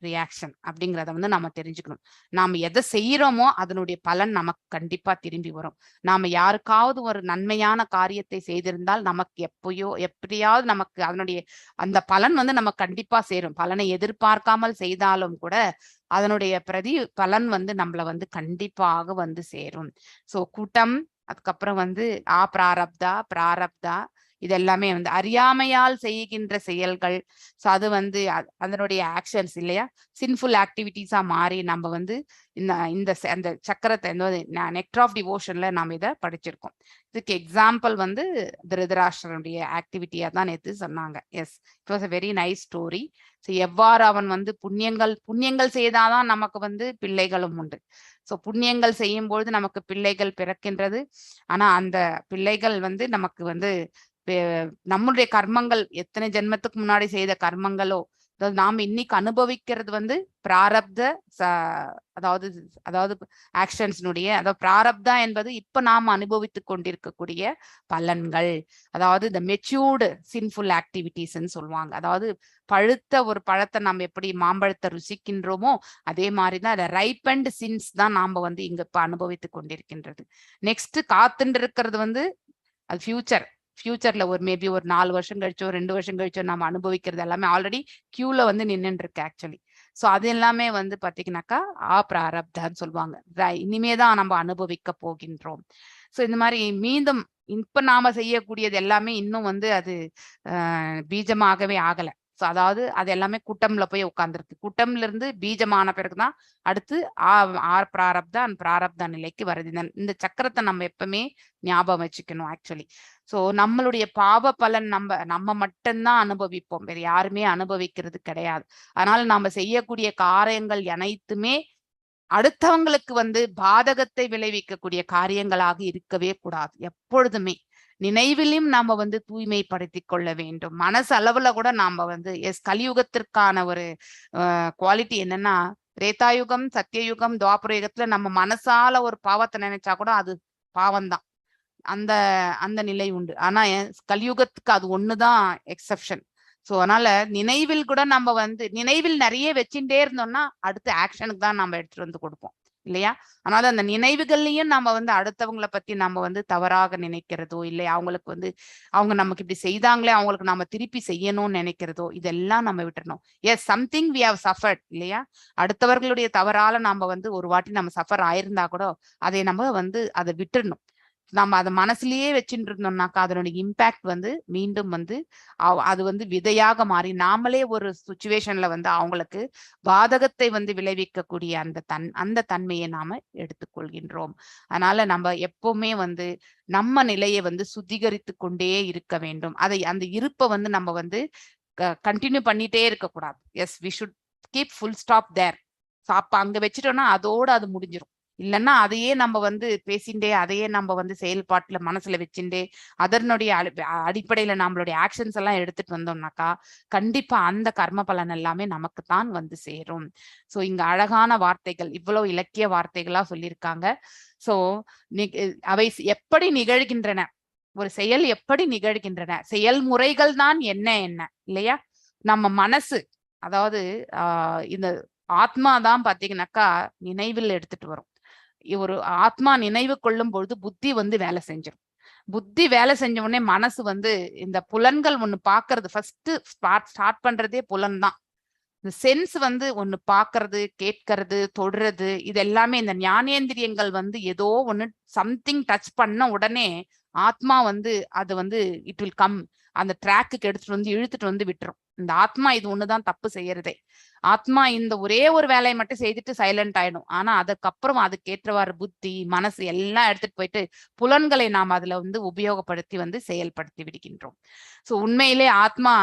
Speaker 2: reaction அப்படிங்கிறத வந்து நம்ம தெரிஞ்சுக்கணும். நாம எதை செய்யறோமோ அதனுடைய பலன் நமக்கு கண்டிப்பா திரும்பி வரும். நாம யாருக்காவது ஒரு நன்மையான காரியத்தை செய்திருந்தால் நமக்கு எப்பயோ எப்படியாவது நமக்கு அதனுடைய அந்த பலன் வந்து நமக்கு கண்டிப்பா சேரும். பலனை எதிர்பார்க்காமல் செய்தாலும் கூட அதனுடைய பிரதி பலன் வந்து நம்மள வந்து கண்டிப்பாக வந்து சேரும். சோ கூட்டம், அதுக்கப்புறம் வந்து ஆ பிராரப்தா, பிராரப்தா, இது எல்லாமே வந்து அறியாமையால் செய்கின்ற செயல்கள். ஸோ அது வந்து அதனுடைய ஆக்ஷன்ஸ் இல்லையா, சின்ஃபுல் ஆக்டிவிட்டிஸா மாறி நம்ம வந்து இந்த இந்த அந்த சக்கரத்தை, இந்த நெக்டர் ஆஃப் டிவோஷன்ல நாம இதை படிச்சிருக்கோம். இதுக்கு எக்ஸாம்பிள் வந்து திருதராஷ்டிரனுடைய ஆக்டிவிட்டியா தான் நேத்து சொன்னாங்க. Yes, it was a very nice story. So எவ்வாறு அவன் வந்து புண்ணியங்கள் புண்ணியங்கள் செய்தாதான் நமக்கு வந்து பிள்ளைகளும் உண்டு. ஸோ புண்ணியங்கள் செய்யும் பொழுது நமக்கு பிள்ளைகள் பிறக்கின்றது. ஆனா அந்த பிள்ளைகள் வந்து நமக்கு வந்து நம்மளுடைய கர்மங்கள் எத்தனை ஜென்மத்துக்கு முன்னாடி செய்த கர்மங்களோ, அதாவது நாம் இன்னைக்கு அனுபவிக்கிறது வந்து பிராரப்த அதாவது அதாவது ஆக்ஷன்ஸ்னுடைய, அதாவது பிராரப்தா என்பது இப்ப நாம் அனுபவித்துக் கொண்டிருக்கக்கூடிய பலன்கள். அதாவது இந்த மெச்சூர்டு சின்ஃபுல் ஆக்டிவிட்டிஸ்ன்னு சொல்லுவாங்க. அதாவது பழுத்த ஒரு பழத்தை நம்ம எப்படி மாம்பழத்தை ருசிக்கின்றோமோ அதே மாதிரிதான் ரைப்பண்ட் சின்ஸ் தான் நாம வந்து இங்க இப்ப அனுபவித்துக் கொண்டிருக்கின்றது. நெக்ஸ்ட் காத்துட்டு இருக்கிறது வந்து அது ஃபியூச்சர். ஃபியூச்சர்ல ஒரு மேபி ஒரு 4 வருஷம் கழிச்சோ 2 வருஷம் கழிச்சோ நாம அனுபவிக்கிறது எல்லாமே ஆல்ரெடி கியூல வந்து நின்னுட்டு இருக்கு ஆக்சுவலி. ஸோ அது எல்லாமே வந்து பாத்தீங்கன்னாக்கா ஆ பிராரப்தான்னு சொல்லுவாங்க. இனிமேதான் நம்ம அனுபவிக்க போகின்றோம். ஸோ இந்த மாதிரி மீண்டும் இப்ப நாம செய்யக்கூடியது எல்லாமே இன்னும் வந்து அது பீஜமாகவே ஆகல. ஸோ அதாவது அது எல்லாமே கூட்டம்ல போய் உட்கார்ந்துருக்கு. கூட்டம்ல இருந்து பீஜமான பிறகுதான் அடுத்து ஆ ஆர் பிராரப்தா அண்ட் பிராரப்தா நிலைக்கு வருது. இந்த இந்த சக்கரத்தை நம்ம எப்பவுமே ஞாபகம் வச்சுக்கணும் ஆக்சுவலி. ஸோ நம்மளுடைய பாவ பலன் நம்ம நம்ம மட்டும்தான் அனுபவிப்போம், வேற யாருமே அனுபவிக்கிறது கிடையாது. அதனால நாம செய்யக்கூடிய காரியங்கள் அனைத்துமே அடுத்தவங்களுக்கு வந்து பாதகத்தை விளைவிக்கக்கூடிய காரியங்களாக இருக்கவே கூடாது. எப்பொழுதுமே நினைவிலும் நாம வந்து தூய்மைப்படுத்திக் கொள்ள வேண்டும். மனசு அளவுல கூட நாம வந்து எஸ் கலியுகத்திற்கான ஒரு குவாலிட்டி என்னன்னா, திரேதாயுகம், சத்தியயுகம், துவாபர யுகத்துல நம்ம மனசால ஒரு பாவத்தை நினைச்சா கூட அது பாவம்தான். அந்த அந்த நிலை உண்டு. ஆனா கலியுகத்துக்கு அது ஒண்ணுதான் எக்ஸெப்ஷன். சோ அதனால நினைவில் கூட நம்ம வந்து நினைவில் நிறைய வச்சுட்டே இருந்தோம்னா அடுத்த ஆக்ஷனுக்கு தான் நம்ம எடுத்துட்டு வந்து கொடுப்போம் இல்லையா? அதனால அந்த நினைவுகள்லயும் நம்ம வந்து அடுத்தவங்களை பத்தி நம்ம வந்து தவறாக நினைக்கிறதோ, இல்லை அவங்களுக்கு வந்து அவங்க நமக்கு இப்படி செய்தாங்களே அவங்களுக்கு நாம திருப்பி செய்யணும்னு நினைக்கிறதோ, இதெல்லாம் நம்ம விட்டுறணும். Yes, something we have suffered இல்லையா? அடுத்தவர்களுடைய தவறால நாம வந்து ஒரு வாட்டி நம்ம சஃபர் ஆயிருந்தா கூட அதை நம்ம வந்து அதை விட்டுறணும். நம்ம அதை மனசுலயே வச்சுட்டு இருந்தோம்னாக்கா அதனுடைய இம்பாக்ட் வந்து மீண்டும் வந்து அது வந்து விதையாக மாறி நாமளே ஒரு சுச்சுவேஷன்ல வந்து அவங்களுக்கு பாதகத்தை வந்து விளைவிக்கக்கூடிய அந்த அந்த தன்மையை நாம எடுத்துக்கொள்கின்றோம். அதனால நம்ம எப்பவுமே வந்து நம்ம நிலையை வந்து சுத்திகரித்து கொண்டே இருக்க வேண்டும். அதை அந்த இருப்பை வந்து நம்ம வந்து கண்டினியூ பண்ணிட்டே இருக்கக்கூடாது. Yes, we should keep full stop there. So அப்ப அங்க வச்சுட்டோம்னா அதோட அது முடிஞ்சிரும். இல்லைன்னா அதையே நம்ம வந்து பேசிண்டே, அதையே நம்ம வந்து செயல்பாட்டுல மனசுல வச்சுண்டே, அதனுடைய அடிப்படையில நம்மளுடைய ஆக்ஷன்ஸ் எல்லாம் எடுத்துட்டு வந்தோம்னாக்கா கண்டிப்பா அந்த கர்ம பலன் எல்லாமே நமக்கு தான் வந்து சேரும். சோ இங்க அழகான வார்த்தைகள், இவ்வளவு இலக்கிய வார்த்தைகளா சொல்லியிருக்காங்க. சோ அவை எப்படி நிகழ்கின்றன, ஒரு செயல் எப்படி நிகழ்கின்றன, செயல்முறைகள் தான் என்ன என்ன இல்லையா? நம்ம மனசு, அதாவது இந்த ஆத்மா தான் பாத்தீங்கன்னாக்கா நினைவில் எடுத்துட்டு வரும். ஒரு ஆத்மா நினைவு கொள்ளும் பொழுது புத்தி வந்து வேலை செஞ்சிடும். புத்தி வேலை செஞ்ச உடனே மனசு வந்து இந்த புலன்கள் ஒண்ணு பாக்குறது, ஃபர்ஸ்ட் ஸ்டார்ட் பண்றதே புலன் தான். இந்த சென்ஸ் வந்து ஒண்ணு பாக்குறது, கேட்கறது, தொடுறது, இது எல்லாமே இந்த ஞானேந்திரியங்கள் வந்து ஏதோ ஒண்ணு சம்திங் டச் பண்ண உடனே ஆத்மா வந்து அது வந்து it will come, அந்த ட்ராக்குக்கு எடுத்துட்டு வந்து இழுத்துட்டு வந்து விட்டுரும். இந்த ஆத்மா இது ஒண்ணுதான் தப்பு செய்யறதே. ஆத்மா இந்த ஒரே ஒரு வேலையை மட்டும் செய்துட்டு சைலண்ட் ஆயிடும். ஆனா அதுக்கப்புறம் அதுக்கேற்றவாறு புத்தி, மனசு எல்லாம் எடுத்துட்டு போயிட்டு புலன்களை நாம் அதுல வந்து உபயோகப்படுத்தி வந்து செயல்படுத்தி விடுகின்றோம். சோ உண்மையிலே ஆத்மா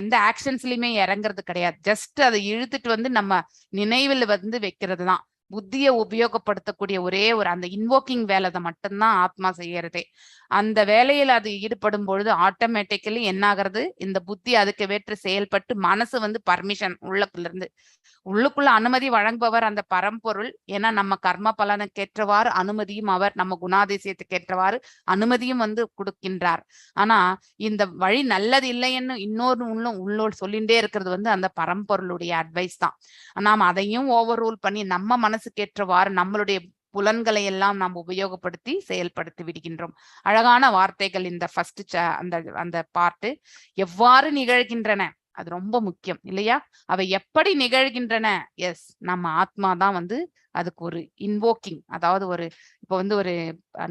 Speaker 2: எந்த ஆக்ஷன்ஸ்லயுமே இறங்குறது கிடையாது. ஜஸ்ட் அதை இழுத்துட்டு வந்து நம்ம நினைவில் வந்து வைக்கிறது தான். புத்தியை உபயோகப்படுத்தக்கூடிய ஒரே ஒரு அந்த இன்வோக்கிங் வேலை மட்டும்தான் ஆத்மா செய்யறதே. அந்த வேலையில அது ஈடுபடும் பொழுது ஆட்டோமேட்டிக்கலி என்ன ஆகுறது, இந்த புத்தி அதுக்கு வேற்று செயல்பட்டு மனசு வந்து பர்மிஷன் உள்ளுக்குள்ள இருந்து உள்ளுக்குள்ள அனுமதி வழங்குபவர் அந்த பரம்பொருள். ஏன்னா நம்ம கர்ம பலனுக்கேற்றவாறு அனுமதியும் அவர், நம்ம குணாதிசயத்துக்கு ஏற்றவாறு அனுமதியும் வந்து கொடுக்கின்றார். ஆனா இந்த வழி நல்லது இல்லைன்னு இன்னொரு உள்ளோர் சொல்லிண்டே இருக்கிறது வந்து அந்த பரம்பொருளுடைய அட்வைஸ் தான். நாம் அதையும் ஓவர் ரூல் பண்ணி நம்ம மனசுக்கு ஏற்றவாறு நம்மளுடைய புலன்களை எல்லாம் நாம் உபயோகப்படுத்தி செயல்படுத்தி விடுகின்றோம். அழகான வார்த்தைகள் இந்த ஃபர்ஸ்ட் அந்த அந்த பார்ட்டு. எவ்வாறு நிகழ்கின்றன, அது ரொம்ப முக்கியம் இல்லையா? அவை எப்படி நிகழ்கின்றன? எஸ், நம்ம ஆத்மா தான் வந்து அதுக்கு ஒரு இன்வோக்கிங், அதாவது ஒரு இப்ப வந்து ஒரு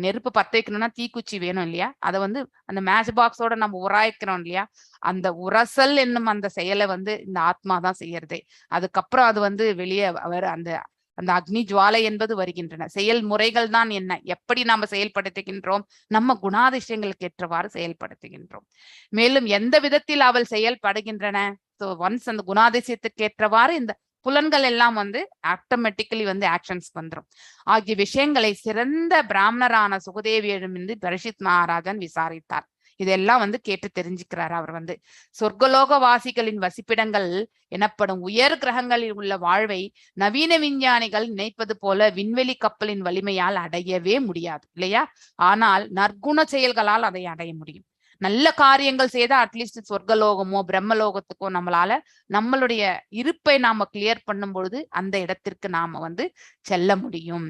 Speaker 2: நெருப்பு பத்த வைக்கணும்னா தீக்குச்சி வேணும் இல்லையா? அதை வந்து அந்த மேட்ச் பாக்ஸோட நம்ம உராய்க்கிறோம் இல்லையா? அந்த உரசல் என்னும் அந்த செயலை வந்து இந்த ஆத்மா தான் செய்யறதே. அதுக்கப்புறம் அது வந்து வெளியே அவர் அந்த அந்த அக்னி ஜுவாலை என்பது வருகின்றன. செயல்முறைகள் தான் என்ன, எப்படி நாம செயல்படுத்துகின்றோம், நம்ம குணாதிசயங்களுக்கு ஏற்றவாறு செயல்படுத்துகின்றோம். மேலும் எந்த விதத்தில் அவள் செயல்படுகின்றன, ஸோ ஒன்ஸ் அந்த குணாதிசயத்துக்கு ஏற்றவாறு இந்த புலன்கள் எல்லாம் வந்து ஆட்டோமேட்டிக்கலி வந்து ஆக்ஷன்ஸ் வந்துடும். ஆகிய விஷயங்களை சிறந்த பிராமணரான சுகதேவியிடம் இருந்து பரிஷித் மகாராஜன் விசாரித்தார். இதெல்லாம் வந்து கேட்டு தெரிஞ்சுக்கிறார் அவர் வந்து. சொர்க்கலோக வாசிகளின் வசிப்பிடங்கள் எனப்படும் உயர் கிரகங்களில் உள்ள வாழ்வை நவீன விஞ்ஞானிகள் நினைப்பது போல விண்வெளி கப்பலின் வலிமையால் அடையவே முடியாது இல்லையா? ஆனால் நற்குண செயல்களால் அதை அடைய முடியும். நல்ல காரியங்கள் செய்தா அட்லீஸ்ட் சொர்க்கலோகமோ பிரம்மலோகத்துக்கோ நம்மளால நம்மளுடைய இருப்பை நாம கிளியர் பண்ணும் பொழுது அந்த இடத்திற்கு நாம வந்து செல்ல முடியும்.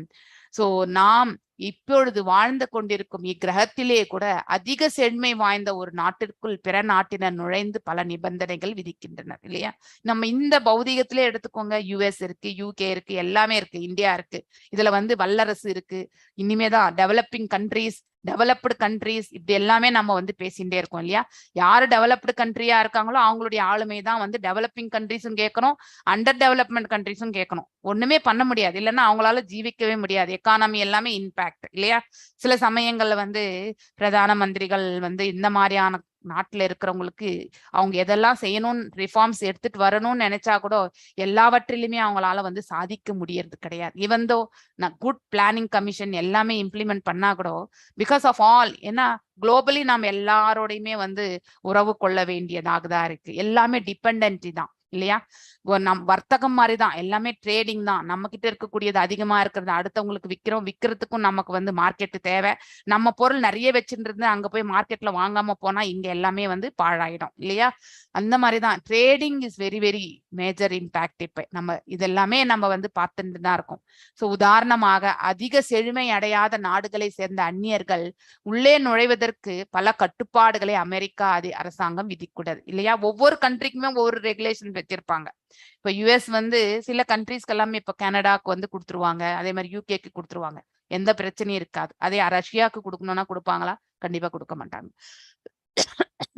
Speaker 2: சோ நாம் இப்பொழுது வாழ்ந்து கொண்டிருக்கும் இக்கிரகத்திலே கூட அதிக செழுமை வாய்ந்த ஒரு நாட்டிற்குள் பிற நாட்டினர் நுழைந்து பல நிபந்தனைகள் விதிக்கின்றனர் இல்லையா? நம்ம இந்த பௌதிகத்திலே எடுத்துக்கோங்க, யுஎஸ் இருக்கு, யூகே இருக்கு, எல்லாமே இருக்கு, இந்தியா இருக்கு, இதுல வந்து வல்லரசு இருக்கு, இனிமேதான் டெவலப்பிங் கண்ட்ரீஸ், டெவலப்டு கண்ட்ரீஸ், இப்படி எல்லாமே நம்ம வந்து பேசிட்டே இருக்கோம் இல்லையா? யாரு டெவலப்டு கண்ட்ரியா இருக்காங்களோ அவங்களுடைய ஆளுமை தான் வந்து டெவலப்பிங் கண்ட்ரிஸும் கேட்கணும், அண்டர் டெவலப்மெண்ட் கண்ட்ரிஸும் கேட்கணும். ஒண்ணுமே பண்ண முடியாது, இல்லைன்னா அவங்களால ஜீவிக்கவே முடியாது. எக்கானமி எல்லாமே இம்பாக்ட் இல்லையா? சில சமயங்கள்ல வந்து பிரதான மந்திரிகள் வந்து இந்த மாதிரியான நாட்டுல இருக்கிறவங்களுக்கு அவங்க எதெல்லாம் செய்யணும்னு ரிஃபார்ம்ஸ் எடுத்துட்டு வரணும்னு நினைச்சா கூட எல்லாவற்றிலுமே அவங்களால வந்து சாதிக்க முடியறது கிடையாது. ஈவன் தோ நான் குட் பிளானிங் கமிஷன் எல்லாமே இம்ப்ளிமெண்ட் பண்ணா கூட because of all, ஏன்னா குளோபலி நாம் எல்லாரோடையுமே வந்து உறவு கொள்ள வேண்டியதாக தான் இருக்கு. எல்லாமே டிபெண்டன்சி தான் இல்லையா? நம் வர்த்தகம் மாதிரிதான் எல்லாமே, ட்ரேடிங் தான். நம்ம கிட்ட இருக்கக்கூடியது அதிகமா இருக்கிறது அடுத்தவங்களுக்கு விற்கிறோம், விற்கிறதுக்கும் நமக்கு வந்து மார்க்கெட்டு தேவை. நம்ம பொருள் நிறைய வச்சுட்டு அங்க போய் மார்க்கெட்ல வாங்காம போனா இங்க எல்லாமே வந்து பாழாயிடும் இல்லையா? அந்த மாதிரிதான் trading is very very major impact. இப்ப நம்ம இதெல்லாமே நம்ம வந்து பார்த்துட்டு தான் இருக்கோம். ஸோ உதாரணமாக அதிக செழுமை அடையாத நாடுகளை சேர்ந்த அந்நியர்கள் உள்ளே நுழைவதற்கு பல கட்டுப்பாடுகளை அமெரிக்கா அரசாங்கம் விதிக்கூடாது இல்லையா? ஒவ்வொரு கண்ட்ரிக்குமே ஒவ்வொரு ரெகுலேஷன் வச்சிருப்பாங்க. இப்ப யுஎஸ் வந்து சில கண்ட்ரீஸ்க்கு எல்லாமே இப்ப கனடாக்கு வந்து கொடுத்துருவாங்க, அதே மாதிரி யூகேக்கு கொடுத்துருவாங்க, எந்த பிரச்சனையும் இருக்காது. அதே ரஷ்யாவுக்கு கொடுக்கணும்னா கொடுப்பாங்களா? கண்டிப்பா கொடுக்க மாட்டாங்க.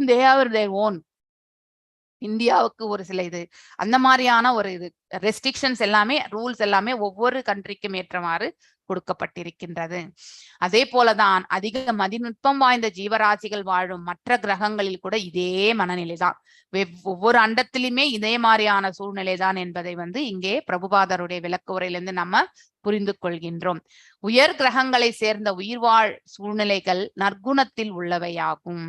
Speaker 2: They are their own. இந்தியாவுக்கு ஒரு சில இது அந்த மாதிரியான ஒரு இது ரெஸ்ட்ரிக்ஷன்ஸ் எல்லாமே ரூல்ஸ் எல்லாமே ஒவ்வொரு கண்ட்ரிக்கும் ஏற்றவாறு கொடுக்கப்பட்டிருக்கின்றது. அதே போலதான் அதிக மதிநுட்பம் வாய்ந்த ஜீவராசிகள் வாழும் மற்ற கிரகங்களில் கூட இதே மனநிலைதான். ஒவ்வொரு அண்டத்திலுமே இதே மாதிரியான சூழ்நிலைதான் என்பதை வந்து இங்கே பிரபுபாதருடைய விளக்க உரையிலிருந்து நம்ம புரிந்து கொள்கின்றோம். உயர் கிரகங்களை சேர்ந்த உயிர்வாழ் சூழ்நிலைகள் நற்குணத்தில் உள்ளவையாகும்.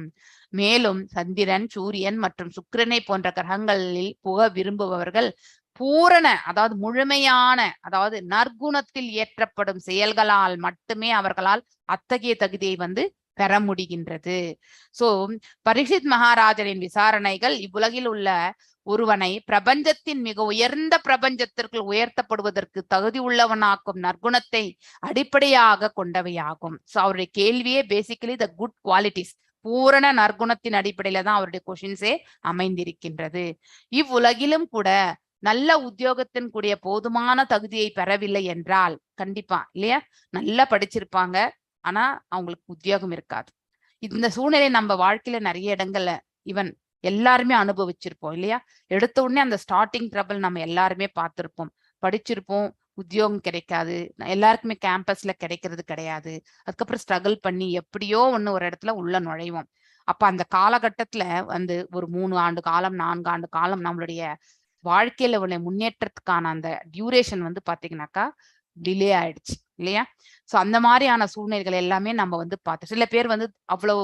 Speaker 2: மேலும் சந்திரன், சூரியன் மற்றும் சுக்கிரனை போன்ற கிரகங்களில் புக விரும்புபவர்கள் பூரண, அதாவது முழுமையான, அதாவது நற்குணத்தில் இயற்றப்படும் செயல்களால் மட்டுமே அவர்களால் அத்தகைய தகுதியை வந்து பெற முடிகின்றது. சோ பரீட்சித் மகாராஜரின் விசாரணைகள் இவ்வுலகில் உள்ள ஒருவனை பிரபஞ்சத்தின் மிக உயர்ந்த பிரபஞ்சத்திற்குள் உயர்த்தப்படுவதற்கு தகுதி உள்ளவனாக்கும் நற்குணத்தை அடிப்படையாக கொண்டவையாகும். சோ அவருடைய கேள்வியே பேசிக்கலி the good qualities, பூரண நற்குணத்தின் அடிப்படையில தான் அவருடைய கொஷின்ஸே அமைந்திருக்கின்றது. இவ்வுலகிலும் கூட நல்ல உத்தியோகத்தின் கூடிய போதுமான தகுதியை பெறவில்லை என்றால், கண்டிப்பா இல்லையா, நல்லா படிச்சிருப்பாங்க ஆனா அவங்களுக்கு உத்தியோகம் இருக்காது. இந்த சூழ்நிலை நம்ம வாழ்க்கையில நிறைய இடங்கள்ல ஈவன் எல்லாருமே அனுபவிச்சிருப்போம் இல்லையா. எடுத்த உடனே அந்த ஸ்டார்டிங் ட்ரபிள் நம்ம எல்லாருமே பார்த்திருப்போம். படிச்சிருப்போம், உத்தியோகம் கிடைக்காது, எல்லாருக்குமே கேம்பஸ்ல கிடைக்கிறது கிடையாது. அதுக்கப்புறம் ஸ்ட்ரகிள் பண்ணி எப்படியோ ஒண்ணு ஒரு இடத்துல உள்ள நுழைவோம். அப்ப அந்த காலகட்டத்துல வந்து ஒரு 3 ஆண்டு காலம் 4 ஆண்டு காலம் நம்மளுடைய வாழ்க்கையில உள்ள முன்னேற்றத்துக்கான அந்த டியூரேஷன் வந்து பாத்தீங்கன்னாக்கா டிலே ஆயிடுச்சு இல்லையா. சோ அந்த மாதிரியான சூழ்நிலைகள் எல்லாமே நம்ம வந்து பார்த்தோம். சில பேர் வந்து அவ்வளவு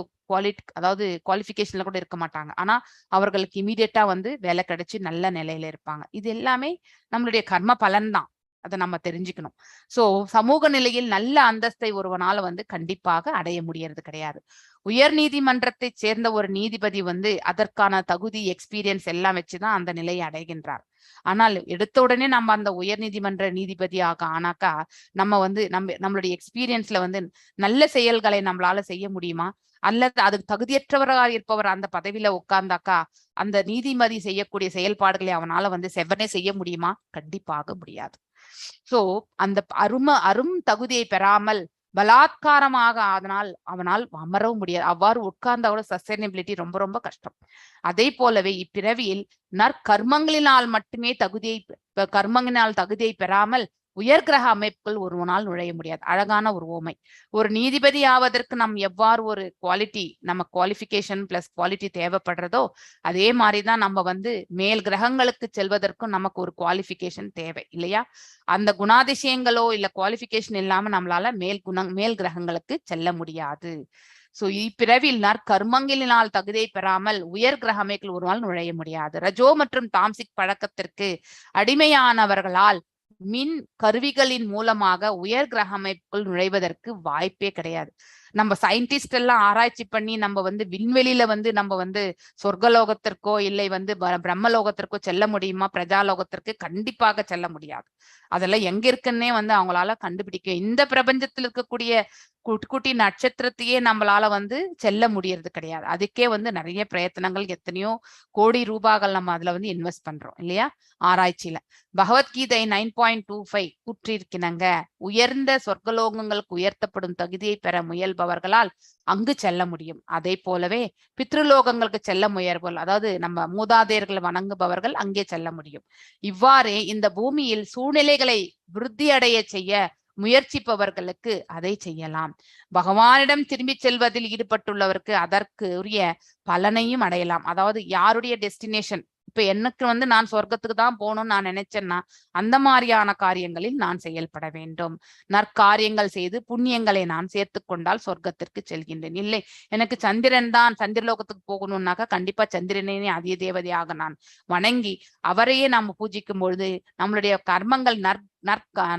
Speaker 2: அதாவது குவாலிஃபிகேஷன்ல கூட இருக்க மாட்டாங்க, ஆனா அவர்களுக்கு இமீடியட்டா வந்து வேலை கிடைச்சி நல்ல நிலையில இருப்பாங்க. இது எல்லாமே நம்மளுடைய கர்ம பலன் தான், அதை நம்ம தெரிஞ்சுக்கணும். சோ சமூக நிலையில் நல்ல அந்தஸ்தை ஒருவனால வந்து கண்டிப்பாக அடைய முடியறது கிடையாது. உயர் நீதிமன்றத்தை சேர்ந்த ஒரு நீதிபதி வந்து அதற்கான தகுதி, எக்ஸ்பீரியன்ஸ் எல்லாம் வச்சுதான் அந்த நிலையை அடைகின்றார். ஆனால் எடுத்த உடனே நம்ம அந்த உயர் நீதிமன்ற நீதிபதியாக ஆனாக்கா நம்ம வந்து நம்மளுடைய எக்ஸ்பீரியன்ஸ்ல வந்து நல்ல செயல்களை நம்மளால செய்ய முடியுமா? அல்லது அதுக்கு தகுதியற்றவராக இருப்பவர் அந்த பதவியில உட்கார்ந்தாக்கா அந்த நீதிமதி செய்யக்கூடிய செயல்பாடுகளை அவனால வந்து செவ்வனே செய்ய முடியுமா? கண்டிப்பாக முடியாது. சோ அந்த அரும் தகுதியை பெறாமல் பலாத்காரமாக அதனால் அவனால் அமரவும் முடியாது. அவ்வாறு உட்கார்ந்தவோட சஸ்டைனபிலிட்டி ரொம்ப ரொம்ப கஷ்டம். அதே போலவே இப்பிறவியில் நற்கர்மங்களினால் மட்டுமே கர்மங்களினால் தகுதியை பெறாமல் உயர் கிரக அமைப்புகள் ஒருவனால் நுழைய முடியாது. அழகான ஒரு ஓமை. ஒரு நீதிபதி ஆவதற்கு நாம் எவ்வாறு ஒரு குவாலிட்டி, நம்ம குவாலிஃபிகேஷன் பிளஸ் குவாலிட்டி தேவைப்படுறதோ அதே மாதிரிதான் நம்ம வந்து மேல் கிரகங்களுக்கு செல்வதற்கும் நமக்கு ஒரு குவாலிஃபிகேஷன் தேவை இல்லையா. அந்த குணாதிசயங்களோ இல்ல குவாலிஃபிகேஷன் இல்லாம நம்மளால மேல் கிரகங்களுக்கு செல்ல முடியாது. சோ இப்பிறவில் நற்கர்மங்களினால் தகுதியை பெறாமல் உயர் கிரக அமைப்புகள் ஒருவனால் நுழைய முடியாது. ரஜோ மற்றும் தாம்சிக் பழக்கத்திற்கு அடிமையானவர்களால் மின் கருவிகளின் மூலமாக உயர் கிரக அமைப்புகள் நுழைவதற்கு வாய்ப்பே கிடையாது. நம்ம சயின்டிஸ்ட் எல்லாம் ஆராய்ச்சி பண்ணி நம்ம வந்து விண்வெளியில வந்து நம்ம வந்து சொர்க்கலோகத்திற்கோ இல்லை வந்து பிரம்மலோகத்திற்கோ செல்ல முடியுமா? பிரஜாலோகத்திற்கு கண்டிப்பாக செல்ல முடியாது. அதெல்லாம் எங்க இருக்குன்னே வந்து அவங்களால கண்டுபிடிக்க, இந்த பிரபஞ்சத்தில் இருக்கக்கூடிய குட்டி குட்டி நட்சத்திரத்தையே நம்மளால வந்து செல்ல முடியறது கிடையாது. அதுக்கே வந்து நிறைய பிரயத்தனங்கள், எத்தனையோ கோடி ரூபாய்கள் நம்ம அதுல வந்து இன்வெஸ்ட் பண்றோம் இல்லையா ஆராய்ச்சியில. பகவத்கீதை 9.25 கூற்றிருக்கினங்க, உயர்ந்த சொர்க்கலோகங்களுக்கு உயர்த்தப்படும் தகுதியை பெற முயல்பவர்களால் அங்கு செல்ல முடியும். அதே போலவே பித்ருலோகங்களுக்கு செல்ல முயல்பவர்கள், அதாவது நம்ம மூதாதையர்களை வணங்குபவர்கள் அங்கே செல்ல முடியும். இவ்வாறே இந்த பூமியில் சூழ்நிலைகளை விருத்தியடைய செய்ய முயற்சிப்பவர்களுக்கு அதை செய்யலாம். பகவானிடம் திரும்பி செல்வதில் ஈடுபட்டுள்ளவருக்கு அதற்கு உரிய பலனையும் அடையலாம். அதாவது யாருடைய டெஸ்டினேஷன், இப்ப எனக்கு வந்து நான் சொர்க்கத்துக்கு தான் போகணும்னு நான் நினைச்சேன்னா அந்த மாதிரியான காரியங்களில் நான் செயல்பட வேண்டும். நற்காரியங்கள் செய்து புண்ணியங்களை நான் சேர்த்து கொண்டால் சொர்க்கத்திற்கு செல்கின்றேன். இல்லை எனக்கு சந்திரன் தான், சந்திரலோகத்துக்கு போகணும்னாக்கா கண்டிப்பா சந்திரனே அதிக தேவதையாக நான் வணங்கி அவரையே நாம் பூஜிக்கும் பொழுது நம்மளுடைய கர்மங்கள்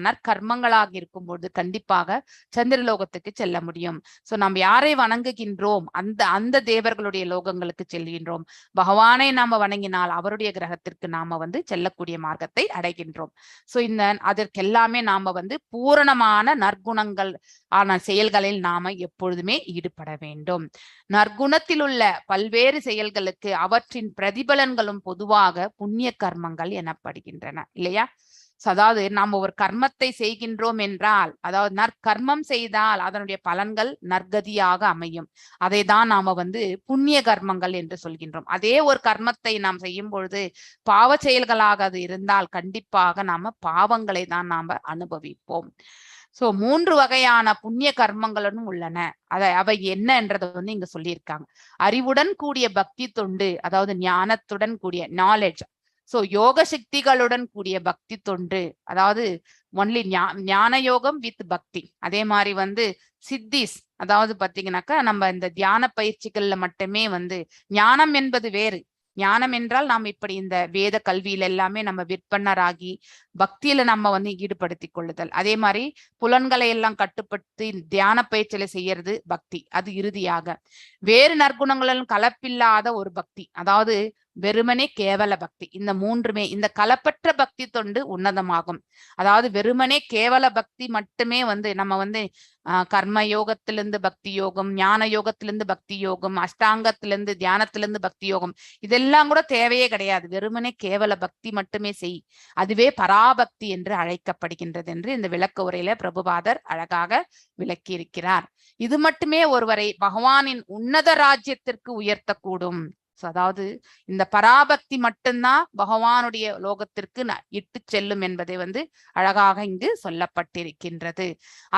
Speaker 2: நற்கர்மங்களாக இருக்கும்போது கண்டிப்பாக சந்திரலோகத்துக்கு செல்ல முடியும். சோ நாம் யாரை வணங்குகின்றோம் அந்த அந்த தேவர்களுடைய லோகங்களுக்கு செல்கின்றோம். பகவானை நாம வணங்கினால் அவருடைய கிரகத்திற்கு நாம வந்து செல்லக்கூடிய மார்க்கத்தை அடைகின்றோம். சோ இந்த அதற்கெல்லாமே நாம வந்து பூரணமான நற்குணங்கள் ஆன செயல்களில் நாம எப்பொழுதுமே ஈடுபட வேண்டும். நற்குணத்தில் உள்ள பல்வேறு செயல்களுக்கு அவற்றின் பிரதிபலன்களும் பொதுவாக புண்ணிய கர்மங்கள் எனப்படுகின்றன இல்லையா. அதாவது நாம் ஒரு கர்மத்தை செய்கின்றோம் என்றால், அதாவது நற்கர்மம் செய்தால் அதனுடைய பலன்கள் நற்கதியாக அமையும். அதை தான் நாம வந்து புண்ணிய கர்மங்கள் என்று சொல்கின்றோம். அதே ஒரு கர்மத்தை நாம் செய்யும் பொழுது பாவ செயல்களாக அது இருந்தால் கண்டிப்பாக நாம பாவங்களை தான் நாம அனுபவிப்போம். சோ 3 வகையான புண்ணிய கர்மங்களும் உள்ளன. அவை என்னன்றதை வந்து இங்க சொல்லியிருக்காங்க. அறிவுடன் கூடிய பக்தி தொண்டு, அதாவது ஞானத்துடன் கூடிய நாலேஜ். சோ யோக சக்திகளுடன் கூடிய பக்தி தொண்டு, அதாவது ஒன்லி ஞான யோகம் வித் பக்தி. அதே மாதிரி வந்து சித்திஸ், அதாவது பாத்தீங்கன்னாக்கா நம்ம இந்த தியான பயிற்சிகள்ல மட்டுமே வந்து ஞானம் என்பது வேறு. ஞானம் என்றால் நாம் இப்படி இந்த வேத கல்வியில எல்லாமே நம்ம விற்பனராகி பக்தியில நம்ம வந்து ஈடுபடுத்தி கொள்ளுதல். அதே மாதிரி புலன்களை எல்லாம் கட்டுப்படுத்தி தியான பயிற்சியில செய்யறது பக்தி. அது இறுதியாக வேறு நற்குணங்களும் கலப்பில்லாத ஒரு பக்தி, அதாவது வெறுமனே கேவல பக்தி. இந்த 3மே இந்த கலப்பற்ற பக்தி தொண்டு உன்னதமாகும். அதாவது வெறுமனே கேவல பக்தி மட்டுமே வந்து நம்ம வந்து கர்ம யோகத்திலிருந்து பக்தி யோகம், ஞான யோகத்திலிருந்து பக்தி யோகம், அஷ்டாங்கத்திலிருந்து தியானத்திலிருந்து பக்தி யோகம், இதெல்லாம் கூட தேவையே கிடையாது. வெறுமனே கேவல பக்தி மட்டுமே செய், அதுவே பராபக்தி என்று அழைக்கப்படுகின்றது என்று இந்த விளக்க உரையில பிரபுபாதர் அழகாக விளக்கி இருக்கிறார். இது மட்டுமே ஒருவரை பகவானின் உன்னத ராஜ்யத்திற்கு உயர்த்தக்கூடும். அதாவது இந்த பராபக்தி மட்டும்தான் பகவானுடைய லோகத்திற்கு இட்டு செல்லும் என்பதை வந்து அழகாக இங்கு சொல்லப்பட்டிருக்கின்றது.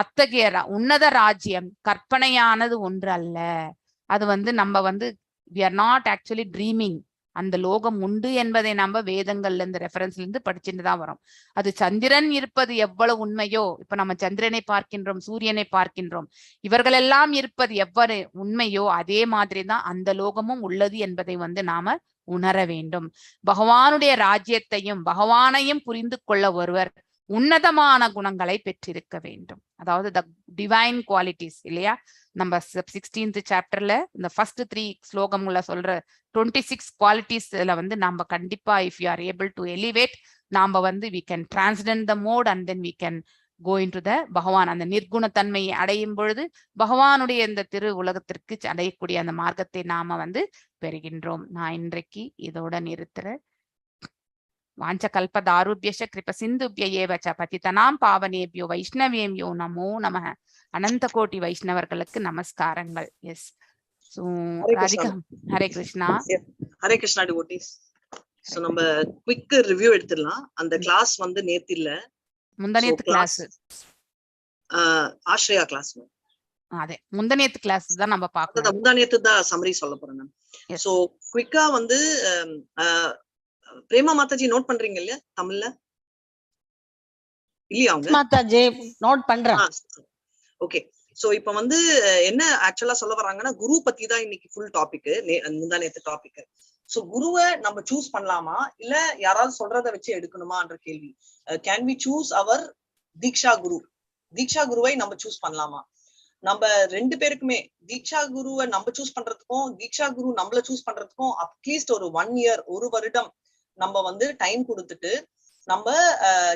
Speaker 2: அத்தகைய உன்னத ராஜ்யம் கற்பனையானது ஒன்று அல்ல. அது வந்து நம்ம வந்து we are not actually dreaming. அந்த லோகம் உண்டு என்பதை நம்ம வேதங்கள்ல இருந்து ரெஃபரன்ஸ்ல இருந்து படிச்சுட்டு தான் வரோம். அது சந்திரன் இருப்பது எவ்வளவு உண்மையோ, இப்ப நம்ம சந்திரனை பார்க்கின்றோம், சூரியனை பார்க்கின்றோம், இவர்களெல்லாம் இருப்பது எவ்வளவு உண்மையோ அதே மாதிரிதான் அந்த லோகமும் உள்ளது என்பதை வந்து நாம உணர வேண்டும். பகவானுடைய ராஜ்யத்தையும் பகவானையும் புரிந்து கொள்ள ஒருவர் உன்னதமான குணங்களை பெற்றிருக்க வேண்டும். அதாவது த டிவைன் குவாலிட்டிஸ் இல்லையா? நம்ம 16th சாப்டர்ல இந்த ஃபர்ஸ்ட் 3 ஸ்லோகம்ல சொல்ற 26 குவாலிட்டிஸ்ல வந்து நாம கண்டிப்பா if you are able to elevate, நாம வந்து we can transcend the mode and then we can go into the பகவான். அந்த நிர்குண தன்மையை அடையும் பொழுது பகவானுடைய இந்த திரு உலகத்திற்கு அடையக்கூடிய அந்த மார்க்கத்தை நாம வந்து பெறுகின்றோம். நான் இன்றைக்கு இதோட நிறுத்துறேன். வாஞ்ச கல்பதாருபியஷ கிருப சிந்துபிய ஏவச்ச பதிதனாம் பாவனேபியோ வைஷ்ணவேம்யோ நமோ நம. அனந்த கோடி வைஷ்ணவர்களுக்கு நமஸ்காரங்கள். Yes, so Radhika, Hare Krishna.
Speaker 3: Hare Krishna devotees. So நம்ம குவிக் ரிவ்யூ எடுத்துடலாம். அந்த கிளாஸ் வந்து நேத்து இல்ல,
Speaker 2: முந்தநேத்து கிளாஸ்,
Speaker 3: ஆஸ்ரயா கிளாஸ்.
Speaker 2: அதே முந்தநேத்து கிளாஸ் தான் நம்ம பார்க்கணும்.
Speaker 3: முந்தாநேத்து தான் சம்மரி சொல்ல போறேன் நான். சோ குவிக்கா வந்து பிரேமா மாதாஜி நோட் பண்றீங்க இல்லையா? தமிழ்ல இல்லையா அவங்க?
Speaker 6: மாதாஜி நோட் பண்றேன்.
Speaker 3: ஓகே. சோ இப்ப வந்து என்ன ஆக்சுவலா சொல்ல வராங்கன்னா, குரு பத்தி தான் இன்னைக்கு ஃபுல் டாபிக், முந்தா நேத்து டாபிக். சோ குருவை நம்ம சூஸ் பண்ணலாமா இல்ல யாராவது சொல்றதை வச்சு எடுக்கணுமான்ற கேள்வி. Can we choose our diksha guru? தீக்ஷா குருவை நம்ம சூஸ் பண்ணலாமா? நம்ம 2 பேருக்குமே தீக்ஷா குருவை நம்ம சூஸ் பண்றதுக்கும் தீக்ஷா குரு நம்மள சூஸ் பண்றதுக்கும் அட்லீஸ்ட் ஒரு 1 இயர், 1 வருடம் நம்ம வந்து டைம் கொடுத்துட்டு நம்ம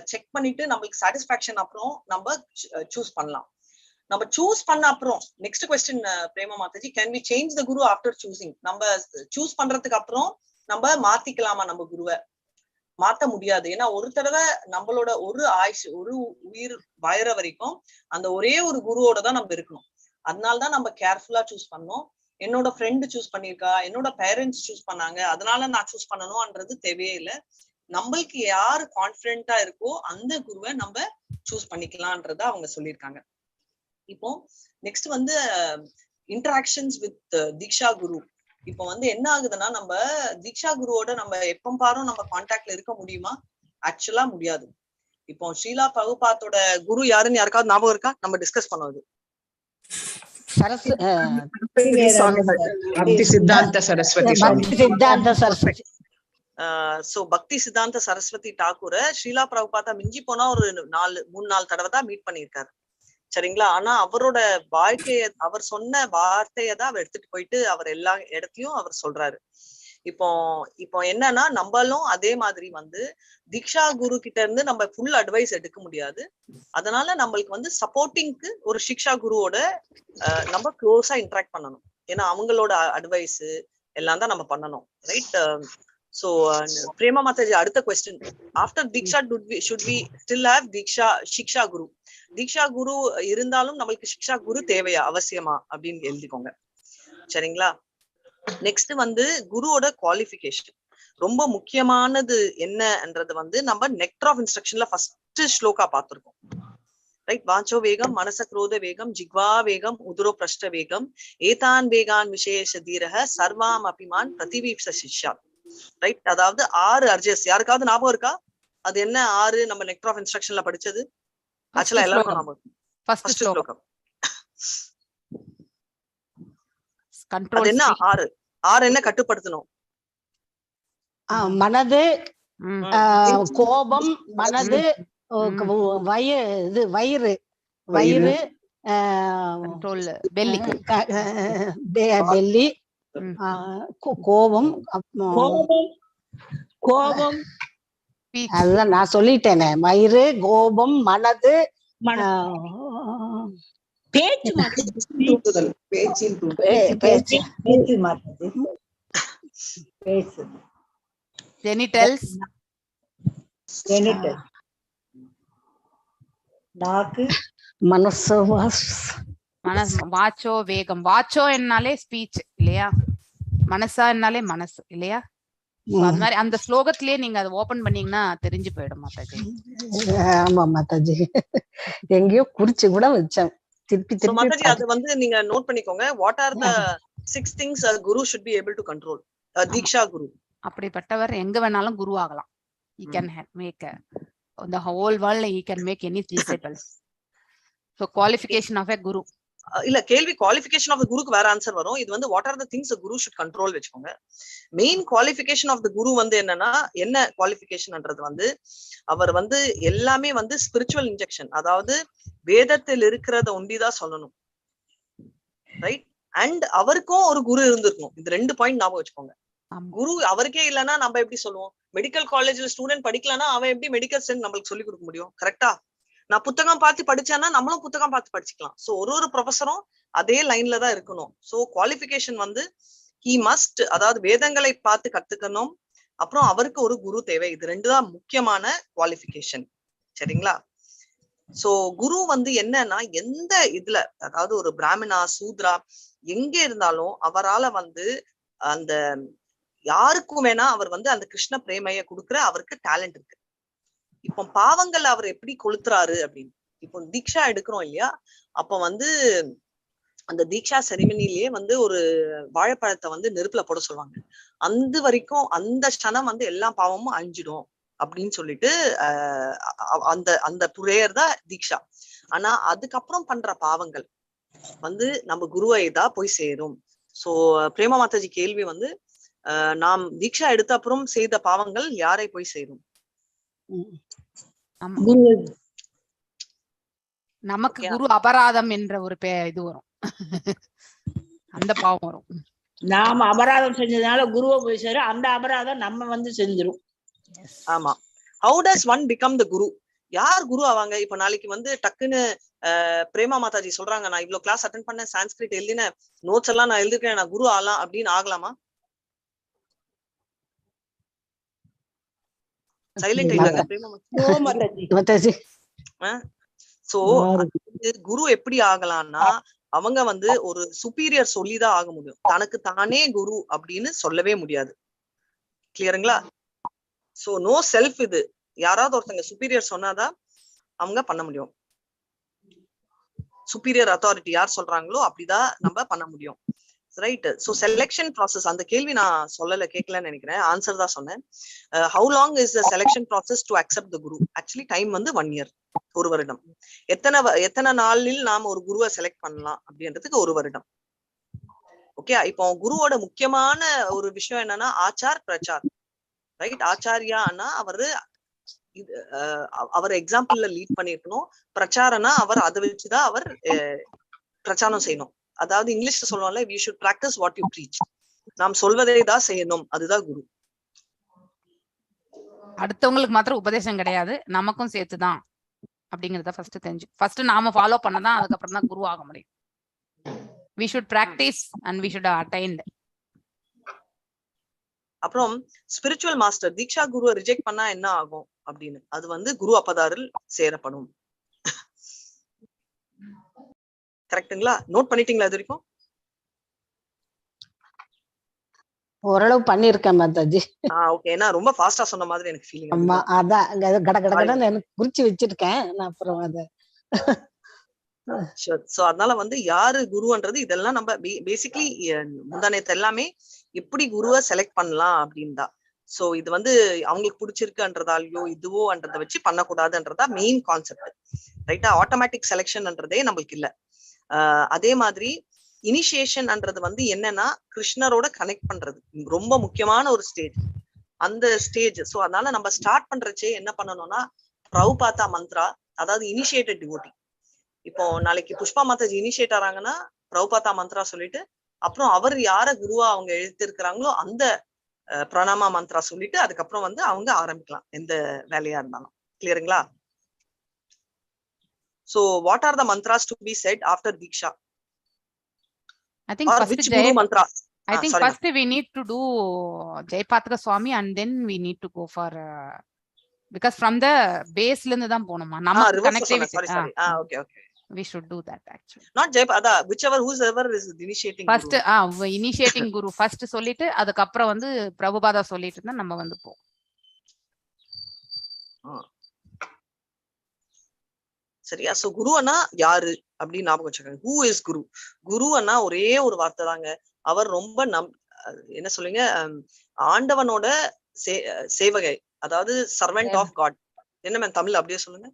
Speaker 3: செக் பண்ணிட்டு நம்மளுக்கு சாட்டிஸ்பாக்சன் அப்புறம் நம்ம சூஸ் பண்ணலாம். நம்ம சூஸ் பண்ண அப்புறம் next question Prema Mataji, can we change the guru after choosing? நம்ம சூஸ் பண்றதுக்கு அப்புறம் நம்ம மாத்திக்கலாமா? நம்ம குருவை மாத்த முடியாது. ஏன்னா ஒரு தடவை நம்மளோட ஒரு ஆயுஷ், ஒரு உயிர் வாயிற வரைக்கும் அந்த ஒரே ஒரு குருவோட தான் நம்ம இருக்கணும். அதனாலதான் நம்ம கேர்ஃபுல்லா சூஸ் பண்ணோம். என்னோட ஃப்ரெண்டு சூஸ் பண்ணிருக்கா, என்னோட பேரண்ட்ஸ் சூஸ் பண்ணாங்க, அதனால நான் சூஸ் பண்ணணும்ன்றது தேவையே இல்லை. நம்மளுக்கு யாரு கான்பிடண்டா இருக்கோ அந்த குருவை நம்ம சூஸ் பண்ணிக்கலாம்ன்றத அவங்க சொல்லியிருக்காங்க. இப்போ நெக்ஸ்ட் வந்து இன்டராக்ஷன்ஸ் வித் தீக்ஷா குரு. இப்போ வந்து என்ன ஆகுதுன்னா, நம்ம தீக்ஷா குருவோட நம்ம எப்ப பாரும் நம்ம கான்டாக்ட்ல இருக்க முடியுமா? ஆக்சுவலா முடியாது. இப்போ ஸ்ரீலா பிரபுபாத்தோட குரு யாருன்னு யாருக்காவது ஞாபகம் இருக்கா? நம்ம டிஸ்கஸ் பண்ணோம்.
Speaker 7: சித்தாந்த சரஸ்வதி.
Speaker 6: சித்தாந்த சரஸ்வதி.
Speaker 3: சோ பக்தி சித்தாந்த சரஸ்வதி டாக்கூரை ஸ்ரீலா பிரபுபாதா மிஞ்சி போனா ஒரு 3-4 தடவை தான் மீட் பண்ணியிருக்காரு, சரிங்களா? ஆனா அவரோட வாழ்க்கைய, அவர் சொன்ன வார்த்தையை தான் அவர் எடுத்துட்டு போயிட்டு அவர் எல்லா இடத்தையும் அவர் சொல்றாரு. இப்போ இப்போ என்னன்னா, நம்மளும் அதே மாதிரி வந்து தீக்ஷா குரு கிட்ட இருந்து நம்ம ஃபுல் அட்வைஸ் எடுக்க முடியாது. அதனால நம்மளுக்கு வந்து சப்போர்ட்டிங்க்கு ஒரு சிக்ஷா குருவோட நம்ம க்ளோஸா இன்டராக்ட் பண்ணணும். ஏன்னா அவங்களோட அட்வைஸ் எல்லாம் தான் நம்ம பண்ணணும், ரைட்? சோ பிரேமா மாதாஜி, அடுத்த question, after diksha should we still have diksha shiksha guru? Diksha guru இருந்தாலும் நம்மளுக்கு சிக்ஷா குரு தேவையா, அவசியமா அப்படின்னு எழுதிக்கோங்க, சரிங்களா? நெக்ஸ்ட் வந்து குருவோட குவாலிஃபிகேஷன் ரொம்ப முக்கியமானது என்னன்றது வந்து நம்ம நெக்டர் ஆஃப் இன்ஸ்ட்ரக்ஷன்ல ஃபர்ஸ்ட் ஸ்லோகா பார்த்திருக்கோம். ரைட்? வாச்சோ வேகம், மனச குரோத வேகம், ஜிக்வா வேகம், உதுரோ பிரஷ்ட வேகம், ஏதான் வேகான் விசேஷ தீரக சர்வாம் அபிமான் பிரதிவீப்ச சிஷ்யா. ரைட்? அதாவது 6 அர்ஜஸ். யாருக்காவது ஞாபகம் இருக்கா அது என்ன 6 நம்ம நெக்டர் ஆஃப் இன்ஸ்ட்ரக்ஷன்ல படிச்சது? ஆக்சுவலா எல்லாருக்கும் ஞாபகம்.
Speaker 2: ஃபர்ஸ்ட் ஸ்லோகம்.
Speaker 3: அது என்ன 6? 6 என்ன கட்டுப்படுத்தணும்?
Speaker 6: மனது, கோபம், மனது, வயிறு, வயிறு, பெல்லி, கோபம்,
Speaker 1: கோபம்,
Speaker 6: அதுதான் நான் சொல்லிட்டேனே. வயிறு, கோபம், மனது,
Speaker 1: பேச்சு,
Speaker 2: ஜெனிட்டல்ஸ்,
Speaker 5: நாக்கு,
Speaker 6: மனசு,
Speaker 2: வாச்சோ வேகம். வாச்சோ என்னாலே ஸ்பீச் இல்லையா? மனசா என்னாலே மனசு இல்லையா? அது மாதிரி அந்த ஸ்லோகத்திலேயே நீங்க அதை ஓபன் பண்ணீங்கன்னா தெரிஞ்சு போயிடும் மாதாஜி.
Speaker 6: ஆமா மாதாஜி, எங்கேயோ குறிச்சு கூட வச்சேன். திருப்பி திருப்பி
Speaker 3: மாதாஜி அது வந்து நீங்க நோட் பண்ணிக்கோங்க. What are the 6 things a guru should be able to control? Diksha guru.
Speaker 2: அப்படிப்பட்டவர் எங்க வேணாலும் குரு ஆகலாம். He can make the whole world, he can make any disciples. So qualification of a guru.
Speaker 3: இல்ல கேள்வி குவாலிஃபிகேஷன் ஆஃப் the குருக்கு வேற answer வரும். இது வந்து what are the things guru should control வச்சுக்கோங்க. Main qualification of the guru வந்து என்னன்னா, என்ன குவாலிஃபிகேஷன்ன்றது வந்து அவர் வந்து எல்லாமே வந்து ஸ்பிரிச்சுவல் இன்ஜெக்ஷன், அதாவது வேதத்தில் இருக்கிறத ஒண்டிதான் சொல்லணும். ரைட்? அண்ட் அவருக்கும் ஒரு குரு இருந்திருக்கணும். இது 2 பாயிண்ட் ஞாபகம் வச்சுக்கோங்க. குரு அவருக்கே இல்லைன்னா நம்ம எப்படி சொல்லுவோம்? மெடிக்கல் காலேஜ்ல ஸ்டூடெண்ட் படிக்கலன்னா அவன் எப்படி மெடிக்கல் ஸ்டூடெண்ட் நம்மளுக்கு சொல்லிக் கொடுக்க முடியும்? கரெக்டா? நான் புத்தகம் பார்த்து படிச்சேன்னா நம்மளும் புத்தகம் பார்த்து படிச்சுக்கலாம். சோ ஒரு ஒரு ப்ரொஃபஸரும் அதே லைன்ல தான் இருக்கணும். சோ குவாலிஃபிகேஷன் வந்து he must, அதாவது வேதங்களை பார்த்து கத்துக்கணும், அப்புறம் அவருக்கு ஒரு குரு தேவை. இது 2 தான் முக்கியமான குவாலிஃபிகேஷன். சரிங்களா? சோ குரு வந்து என்னன்னா எந்த இதுல, அதாவது ஒரு பிராமணா சூத்ரா எங்க இருந்தாலும் அவரால வந்து அந்த யாருக்கும் வேணா அவர் வந்து அந்த கிருஷ்ண பிரேமைய கொடுக்குற அவருக்கு டேலண்ட் இருக்கு. இப்போ பாவங்கள் அவர் எப்படி கொளுத்துறாரு அப்படின்னு, இப்போ தீக்ஷா எடுக்கிறோம் இல்லையா, அப்ப வந்து அந்த தீக்ஷா செரிமனிலேயே வந்து ஒரு வாழைப்பழத்தை வந்து நெருப்புல போட சொல்லுவாங்க. அந்த வரைக்கும் அந்த க்ஷணம் வந்து எல்லா பாவமும் அழிஞ்சிடும் அப்படின்னு சொல்லிட்டு அந்த அந்த பிரேயர் தான் தீக்ஷா. ஆனா அதுக்கப்புறம் பண்ற பாவங்கள் வந்து நம்ம குருவை தான் போய் சேரும். சோ பிரேம மாதாஜி கேள்வி வந்து நாம் தீக்ஷா எடுத்த அப்புறம் செய்த பாவங்கள் யாரை போய் சேரும்?
Speaker 2: நமக்கு குரு அபராதம் என்ற ஒரு இது வரும், அந்த பாவம் வரும்.
Speaker 1: நாம அபராதம் செஞ்சதுனால குருவை போய் சேரும், அந்த அபராதம் நம்ம வந்து செஞ்சிரும்.
Speaker 3: ஆமா. How does one become the guru? யார் குரு ஆவாங்க? இப்ப நாளைக்கு வந்து டக்குன்னு பிரேமா மாதாஜி சொல்றாங்க, நான் இவ்வளவு கிளாஸ் அட்டென்ட் பண்ணேன், சான்ஸ்கிரிட் எழுதினேன், நோட்ஸ் எல்லாம் நான் எழுதிருக்கேன், நான் குரு ஆகலாம் அப்படின்னு ஆகலாமா? சைலண்ட் ஆயிட்டாங்க பிரேமா மாதாஜி. சோ குரு எப்படி ஆகலாம்னா அவங்க வந்து ஒரு சுப்பீரியர் சொல்லிதான் ஆக முடியும். தனக்கு தானே குரு அப்படின்னு சொல்லவே முடியாது. கிளியருங்களா? சோ நோ செல்ஃப், இது யாராவது ஒருத்தங்க சுப்பீரியர் சொன்னாதான் அவங்க பண்ண முடியும். சுப்பீரியர் அத்தாரிட்டி யார் சொல்றாங்களோ அப்படிதான் நம்ம பண்ண முடியும். ரைட்? சோ செலெக்ஷன் ப்ராசஸ், அந்த கேள்வி நான் சொல்லல, கேட்கலன்னு நினைக்கிறேன், ஆன்சர் தான் சொன்னேன். How long is the selection process to accept the guru? Actually time வந்து 1 year, 1 வருடம். எத்தனை நாளில் நாம் ஒரு குருவை செலக்ட் பண்ணலாம் அப்படின்றதுக்கு 1 வருடம். ஓகே. இப்போ குருவோட முக்கியமான ஒரு விஷயம் என்னன்னா ஆச்சார் பிரச்சார். ரைட்? ஆச்சாரியானா அவரு அவர் எக்ஸாம்பிள்ல லீட் பண்ணிருக்கணும். பிரச்சாரனா அவர் அதை வச்சுதான் அவர் பிரச்சாரம் செய்யணும். அதாவது இங்கிலீஷ்ல சொல்லுவாங்கல்ல, you should practice what you preach. நாம் சொல்வதை தான் செய்யணும், அதுதான் குரு.
Speaker 2: அடுத்தவங்களுக்கு மாத்திரம் உபதேசம் கிடையாது, நமக்கும் சேர்த்துதான் அப்படிங்கறத ஃபர்ஸ்ட் தெரிஞ்சு, ஃபர்ஸ்ட் நாம ஃபாலோ பண்ணதான் அதுக்கப்புறம் தான் குரு ஆக முடியும். We should practice and we should attained.
Speaker 3: அப்புறம் ஸ்பிரிச்சுவல் மாஸ்டர் தீக்ஷா குருவை ரிஜெக்ட் பண்ணா என்ன ஆகும் அப்படின்னு, அது வந்து குரு அப்பதாரில் சேரப்படும். கரெக்ட்டுங்களா? நோட் பண்ணிட்டீங்களா இது வரைக்கும்?
Speaker 6: ஓரளவு பண்ணிருக்கேன் மாதாஜி.
Speaker 3: ஓகே. நான் ரொம்ப ஃபாஸ்டா சொன்ன மாதிரி எனக்கு ஃபீலிங்.
Speaker 6: ஆமா, அதான் கட கட கடன்னு எனக்கு குறிச்சு வச்சிருக்கேன் நான். அப்புறம் அத
Speaker 3: சோ அதனால வந்து யாரு குருன்றது இதெல்லாம் நம்ம பேசிக்லி முந்தானத்து எல்லாமே எப்படி குருவை செலக்ட் பண்ணலாம் அப்படின்னு தான். சோ இது வந்து அவங்களுக்கு பிடிச்சிருக்குன்றதாலயோ இதுவோன்றதை வச்சு பண்ணக்கூடாதுன்றதா மெயின் கான்செப்ட், ரைட்டா? ஆட்டோமேட்டிக் செலெக்ஷன்ன்றதே நம்மளுக்கு இல்ல. அதே மாதிரி இனிஷியேஷன்ன்றது வந்து என்னன்னா கிருஷ்ணரோட கனெக்ட் பண்றது ரொம்ப முக்கியமான ஒரு ஸ்டேஜ், அந்த ஸ்டேஜ். சோ அதனால நம்ம ஸ்டார்ட் பண்றச்சே என்ன பண்ணணும்னா பிரபுபாதா மந்த்ரா, அதாவது இனிஷியேட்டட் டிவோட்டி. இப்போ நாளைக்கு புஷ்பா மாதாஜி இனிஷியேட் ஆறாங்கன்னா பிரபுபாதா மந்த்ரா சொல்லிட்டு அப்புறம் அவர் யார குருவா அவங்க எழுத்திருக்கிறாங்களோ அந்த பிரணாமா மந்த்ரா சொல்லிட்டு அதுக்கப்புறம் வந்து அவங்க ஆரம்பிக்கலாம் எந்த வேலையா இருந்தாலும். கிளியருங்களா? So what are the mantras to be said after diksha?
Speaker 2: I think
Speaker 3: or
Speaker 2: first
Speaker 3: which
Speaker 2: Jay,
Speaker 3: guru mantra?
Speaker 2: I think
Speaker 3: sorry, ma'am.
Speaker 2: first we need to do Jayapataka Swami and then we need to go for because from the base ல இருந்து தான் போணுமா நமக்கு
Speaker 3: reverse சொன்னேன்.
Speaker 2: Connectivity.
Speaker 3: Sorry, sorry. Okay, okay.
Speaker 2: We should do that actually.
Speaker 3: Not Jayap, அதான் whichever, whoever is initiating
Speaker 2: first
Speaker 3: guru.
Speaker 2: Initiating guru first சொல்லிட்டு அதுக்கப்புறம் வந்து பிரபுபாதா சொல்லிட்டு இருந்தா நம்ம வந்து போ.
Speaker 3: சரியா? சோ குரு அண்ணா யாரு அப்படின்னு ஞாபகம் வச்சுக்கோங்க. Who is Guru? குரு அண்ணா ஒரே ஒரு வார்த்தை தாங்க. அவர் ரொம்ப என்ன சொல்லுங்க, ஆண்டவனோட சேவகை, அதாவது சர்வெண்ட் ஆஃப் காட். என்ன மேம் தமிழ் அப்படியே சொல்லுங்க.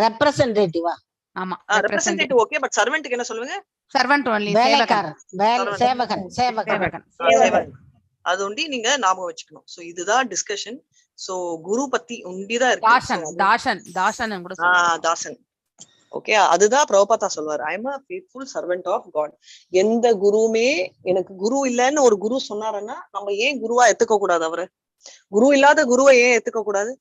Speaker 6: ரெப்ரசன்டேட்டிவா?
Speaker 2: ஆமா,
Speaker 3: ரெப்ரசன்டேட்டிவ் ஓகே, பட் சர்வெண்ட்க்கு என்ன சொல்லுங்க?
Speaker 2: சர்வெண்ட் ஒன்லி, சேவகன்.
Speaker 6: வேலைக்காரன், சேவகன், சேவகன்.
Speaker 2: சேவகன்.
Speaker 3: சேவகன். அது ஒண்டி நீங்க ஞாபகம் வச்சுக்கணும். சோ இதுதான் டிஸ்கஷன். சோ குரு பத்தி ஒண்டிதான் இருக்கு.
Speaker 2: தாசன், தாசன், தாசன் கூட சொல்லுவாங்க.
Speaker 3: தாசன். ஓகே, அதுதான் பிரபுபாதா சொல்வாரு, I am a faithful servant of God. எந்த குருவுமே எனக்கு குரு இல்லைன்னு ஒரு குரு சொன்னாருன்னா நம்ம ஏன் குருவா ஏத்துக்க கூடாது? அவரு குரு இல்லாத குருவை ஏன் ஏத்துக்க கூடாது?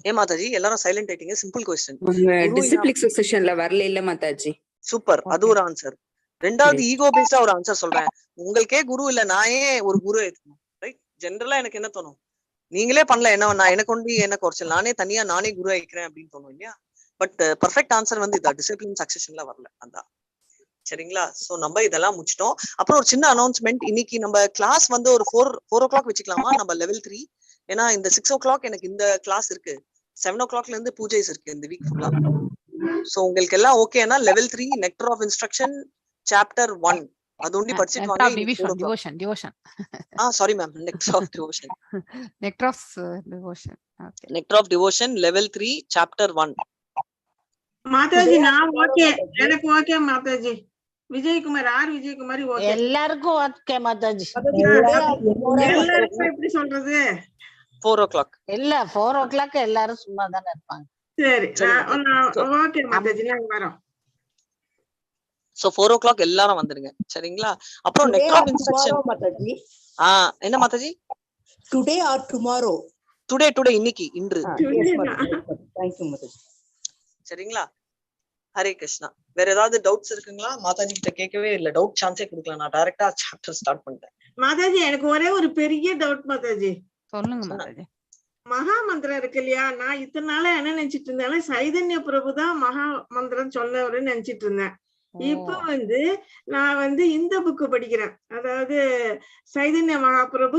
Speaker 3: ஏன் மாதாஜி எல்லாரும் சைலண்ட் ஆயிட்டீங்க? Simple question.
Speaker 12: டிசிப்ளிக் சக்சஷன்ல வரல இல்ல மாதாஜி?
Speaker 3: சூப்பர், அது ஒரு ஆன்சர். ரெண்டாவது ஈகோ பேஸ்டா ஒரு ஆன்சர் சொல்றேன். உங்களுக்கே குரு இல்ல, நான் ஏன் ஒரு குரு ஏத்துக்கணும்? ரைட்? ஜென்ரலா எனக்கு என்ன தோணும், நீங்களே பண்ணல என்ன, நான் எனக்கு ஒண்டி என்ன குறைச்சல், நானே தனியா நானே குரு ஆயிக்கிறேன் அப்படின்னு தோணும் இல்லையா? பட் பர்ஃபெக்ட் ஆன்சர் வந்து இதா டிசிப்ளின் சக்சஷன்ல வரல, அதான். சரிங்களா? சோ நம்ம இதெல்லாம் முடிச்சிட்டோம். அப்புறம் ஒரு சின்ன அனௌன்ஸ்மெண்ட், இன்னைக்கு நம்ம கிளாஸ் வந்து ஒரு ஃபோர் ஓ கிளாக் வச்சுக்கலாமா நம்ம லெவல் 3? ஏன்னா இந்த 6 o'clock எனக்கு இந்த கிளாஸ் இருக்கு, 7 o'clockல இருந்து பூஜைஸ் இருக்கு இந்த வீக் ஃபுல்லா. சோ உங்களுக்கு எல்லாம் ஓகேனா level 3 nectar of instruction chapter 1 அது ஒண்டி படிச்சிட்டு வாங்க.
Speaker 2: Division, devotion, devotion.
Speaker 3: Sorry ma'am, nectar of devotion.
Speaker 2: Nectar of devotion. Okay,
Speaker 3: nectar of devotion level 3 chapter 1.
Speaker 11: Mataji நான் ஓகே, எனக்கு okay Mataji. Vijayakumar, R Vijayakumari okay.
Speaker 6: எல்லாருக்கும் ஓகே மாதாஜி.
Speaker 11: எல்லாருக்கும் எப்படி சொல்றது?
Speaker 3: 4 o'clock.
Speaker 6: இல்ல 4 o'clock எல்லாரும் சும்மா தானே இருப்பாங்க.
Speaker 11: சரி, ஓகே மாதாஜி, நாங்க வரோம்.
Speaker 3: சோ 4 o'clock எல்லாரும் வந்துருங்க, சரிங்களா? அப்புறம் நெக்டர் ஆஃப் இன்ஸ்ட்ரக்ஷன்
Speaker 10: மாதாஜி.
Speaker 3: என்ன Mataji?
Speaker 10: Today or tomorrow?
Speaker 3: Today, today, இன்னைக்கு, இன்று.
Speaker 10: Thank you Mataji.
Speaker 3: சரிங்களா? ஹரே கிருஷ்ணா. வேற ஏதாவது டவுட்ஸ் இருக்குங்களா? மாதாஜி கிட்ட கேட்கவே இல்ல, டவுட் சான்ஸே கொடுக்கல, நான் டைரக்டா சாப்டர் ஸ்டார்ட் பண்ணிட்டேன்.
Speaker 11: மாதாஜி எனக்கு ஒரே ஒரு பெரிய டவுட் மாதாஜி.
Speaker 2: சொல்லுங்க மாதாஜி.
Speaker 11: மகா மந்திரம் இருக்கு இல்லையா, நான் இத்தனை நாளா என்ன நினைச்சிட்டு இருந்தாலும் சைதன்ய பிரபு தான் மகா மந்திரம் சொன்னவருன்னு நினைச்சிட்டு இருந்தேன். இப்ப வந்து நான் வந்து இந்த புக்கு படிக்கிறேன், அதாவது சைதன்ய மகாபிரபு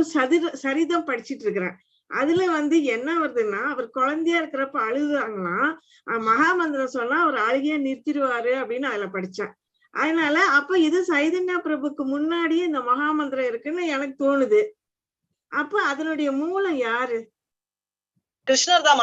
Speaker 11: சரிதம் படிச்சிட்டு இருக்கிறேன். அதுல வந்து என்ன வருதுன்னா, அவர் குழந்தையா இருக்கிறப்ப அழுதாங்கன்னா மகாமந்திரம் சொன்னா அவர் அழுகையா நிறுத்திடுவாரு அப்படின்னு அதுல படிச்சேன். அதனால அப்ப இது சைதன்ய பிரபுக்கு முன்னாடியே இந்த மகாமந்திரம் இருக்குன்னு எனக்கு தோணுது. அப்ப அதனுடைய மூலம் யாரு?
Speaker 3: கிருஷ்ணர் தான்.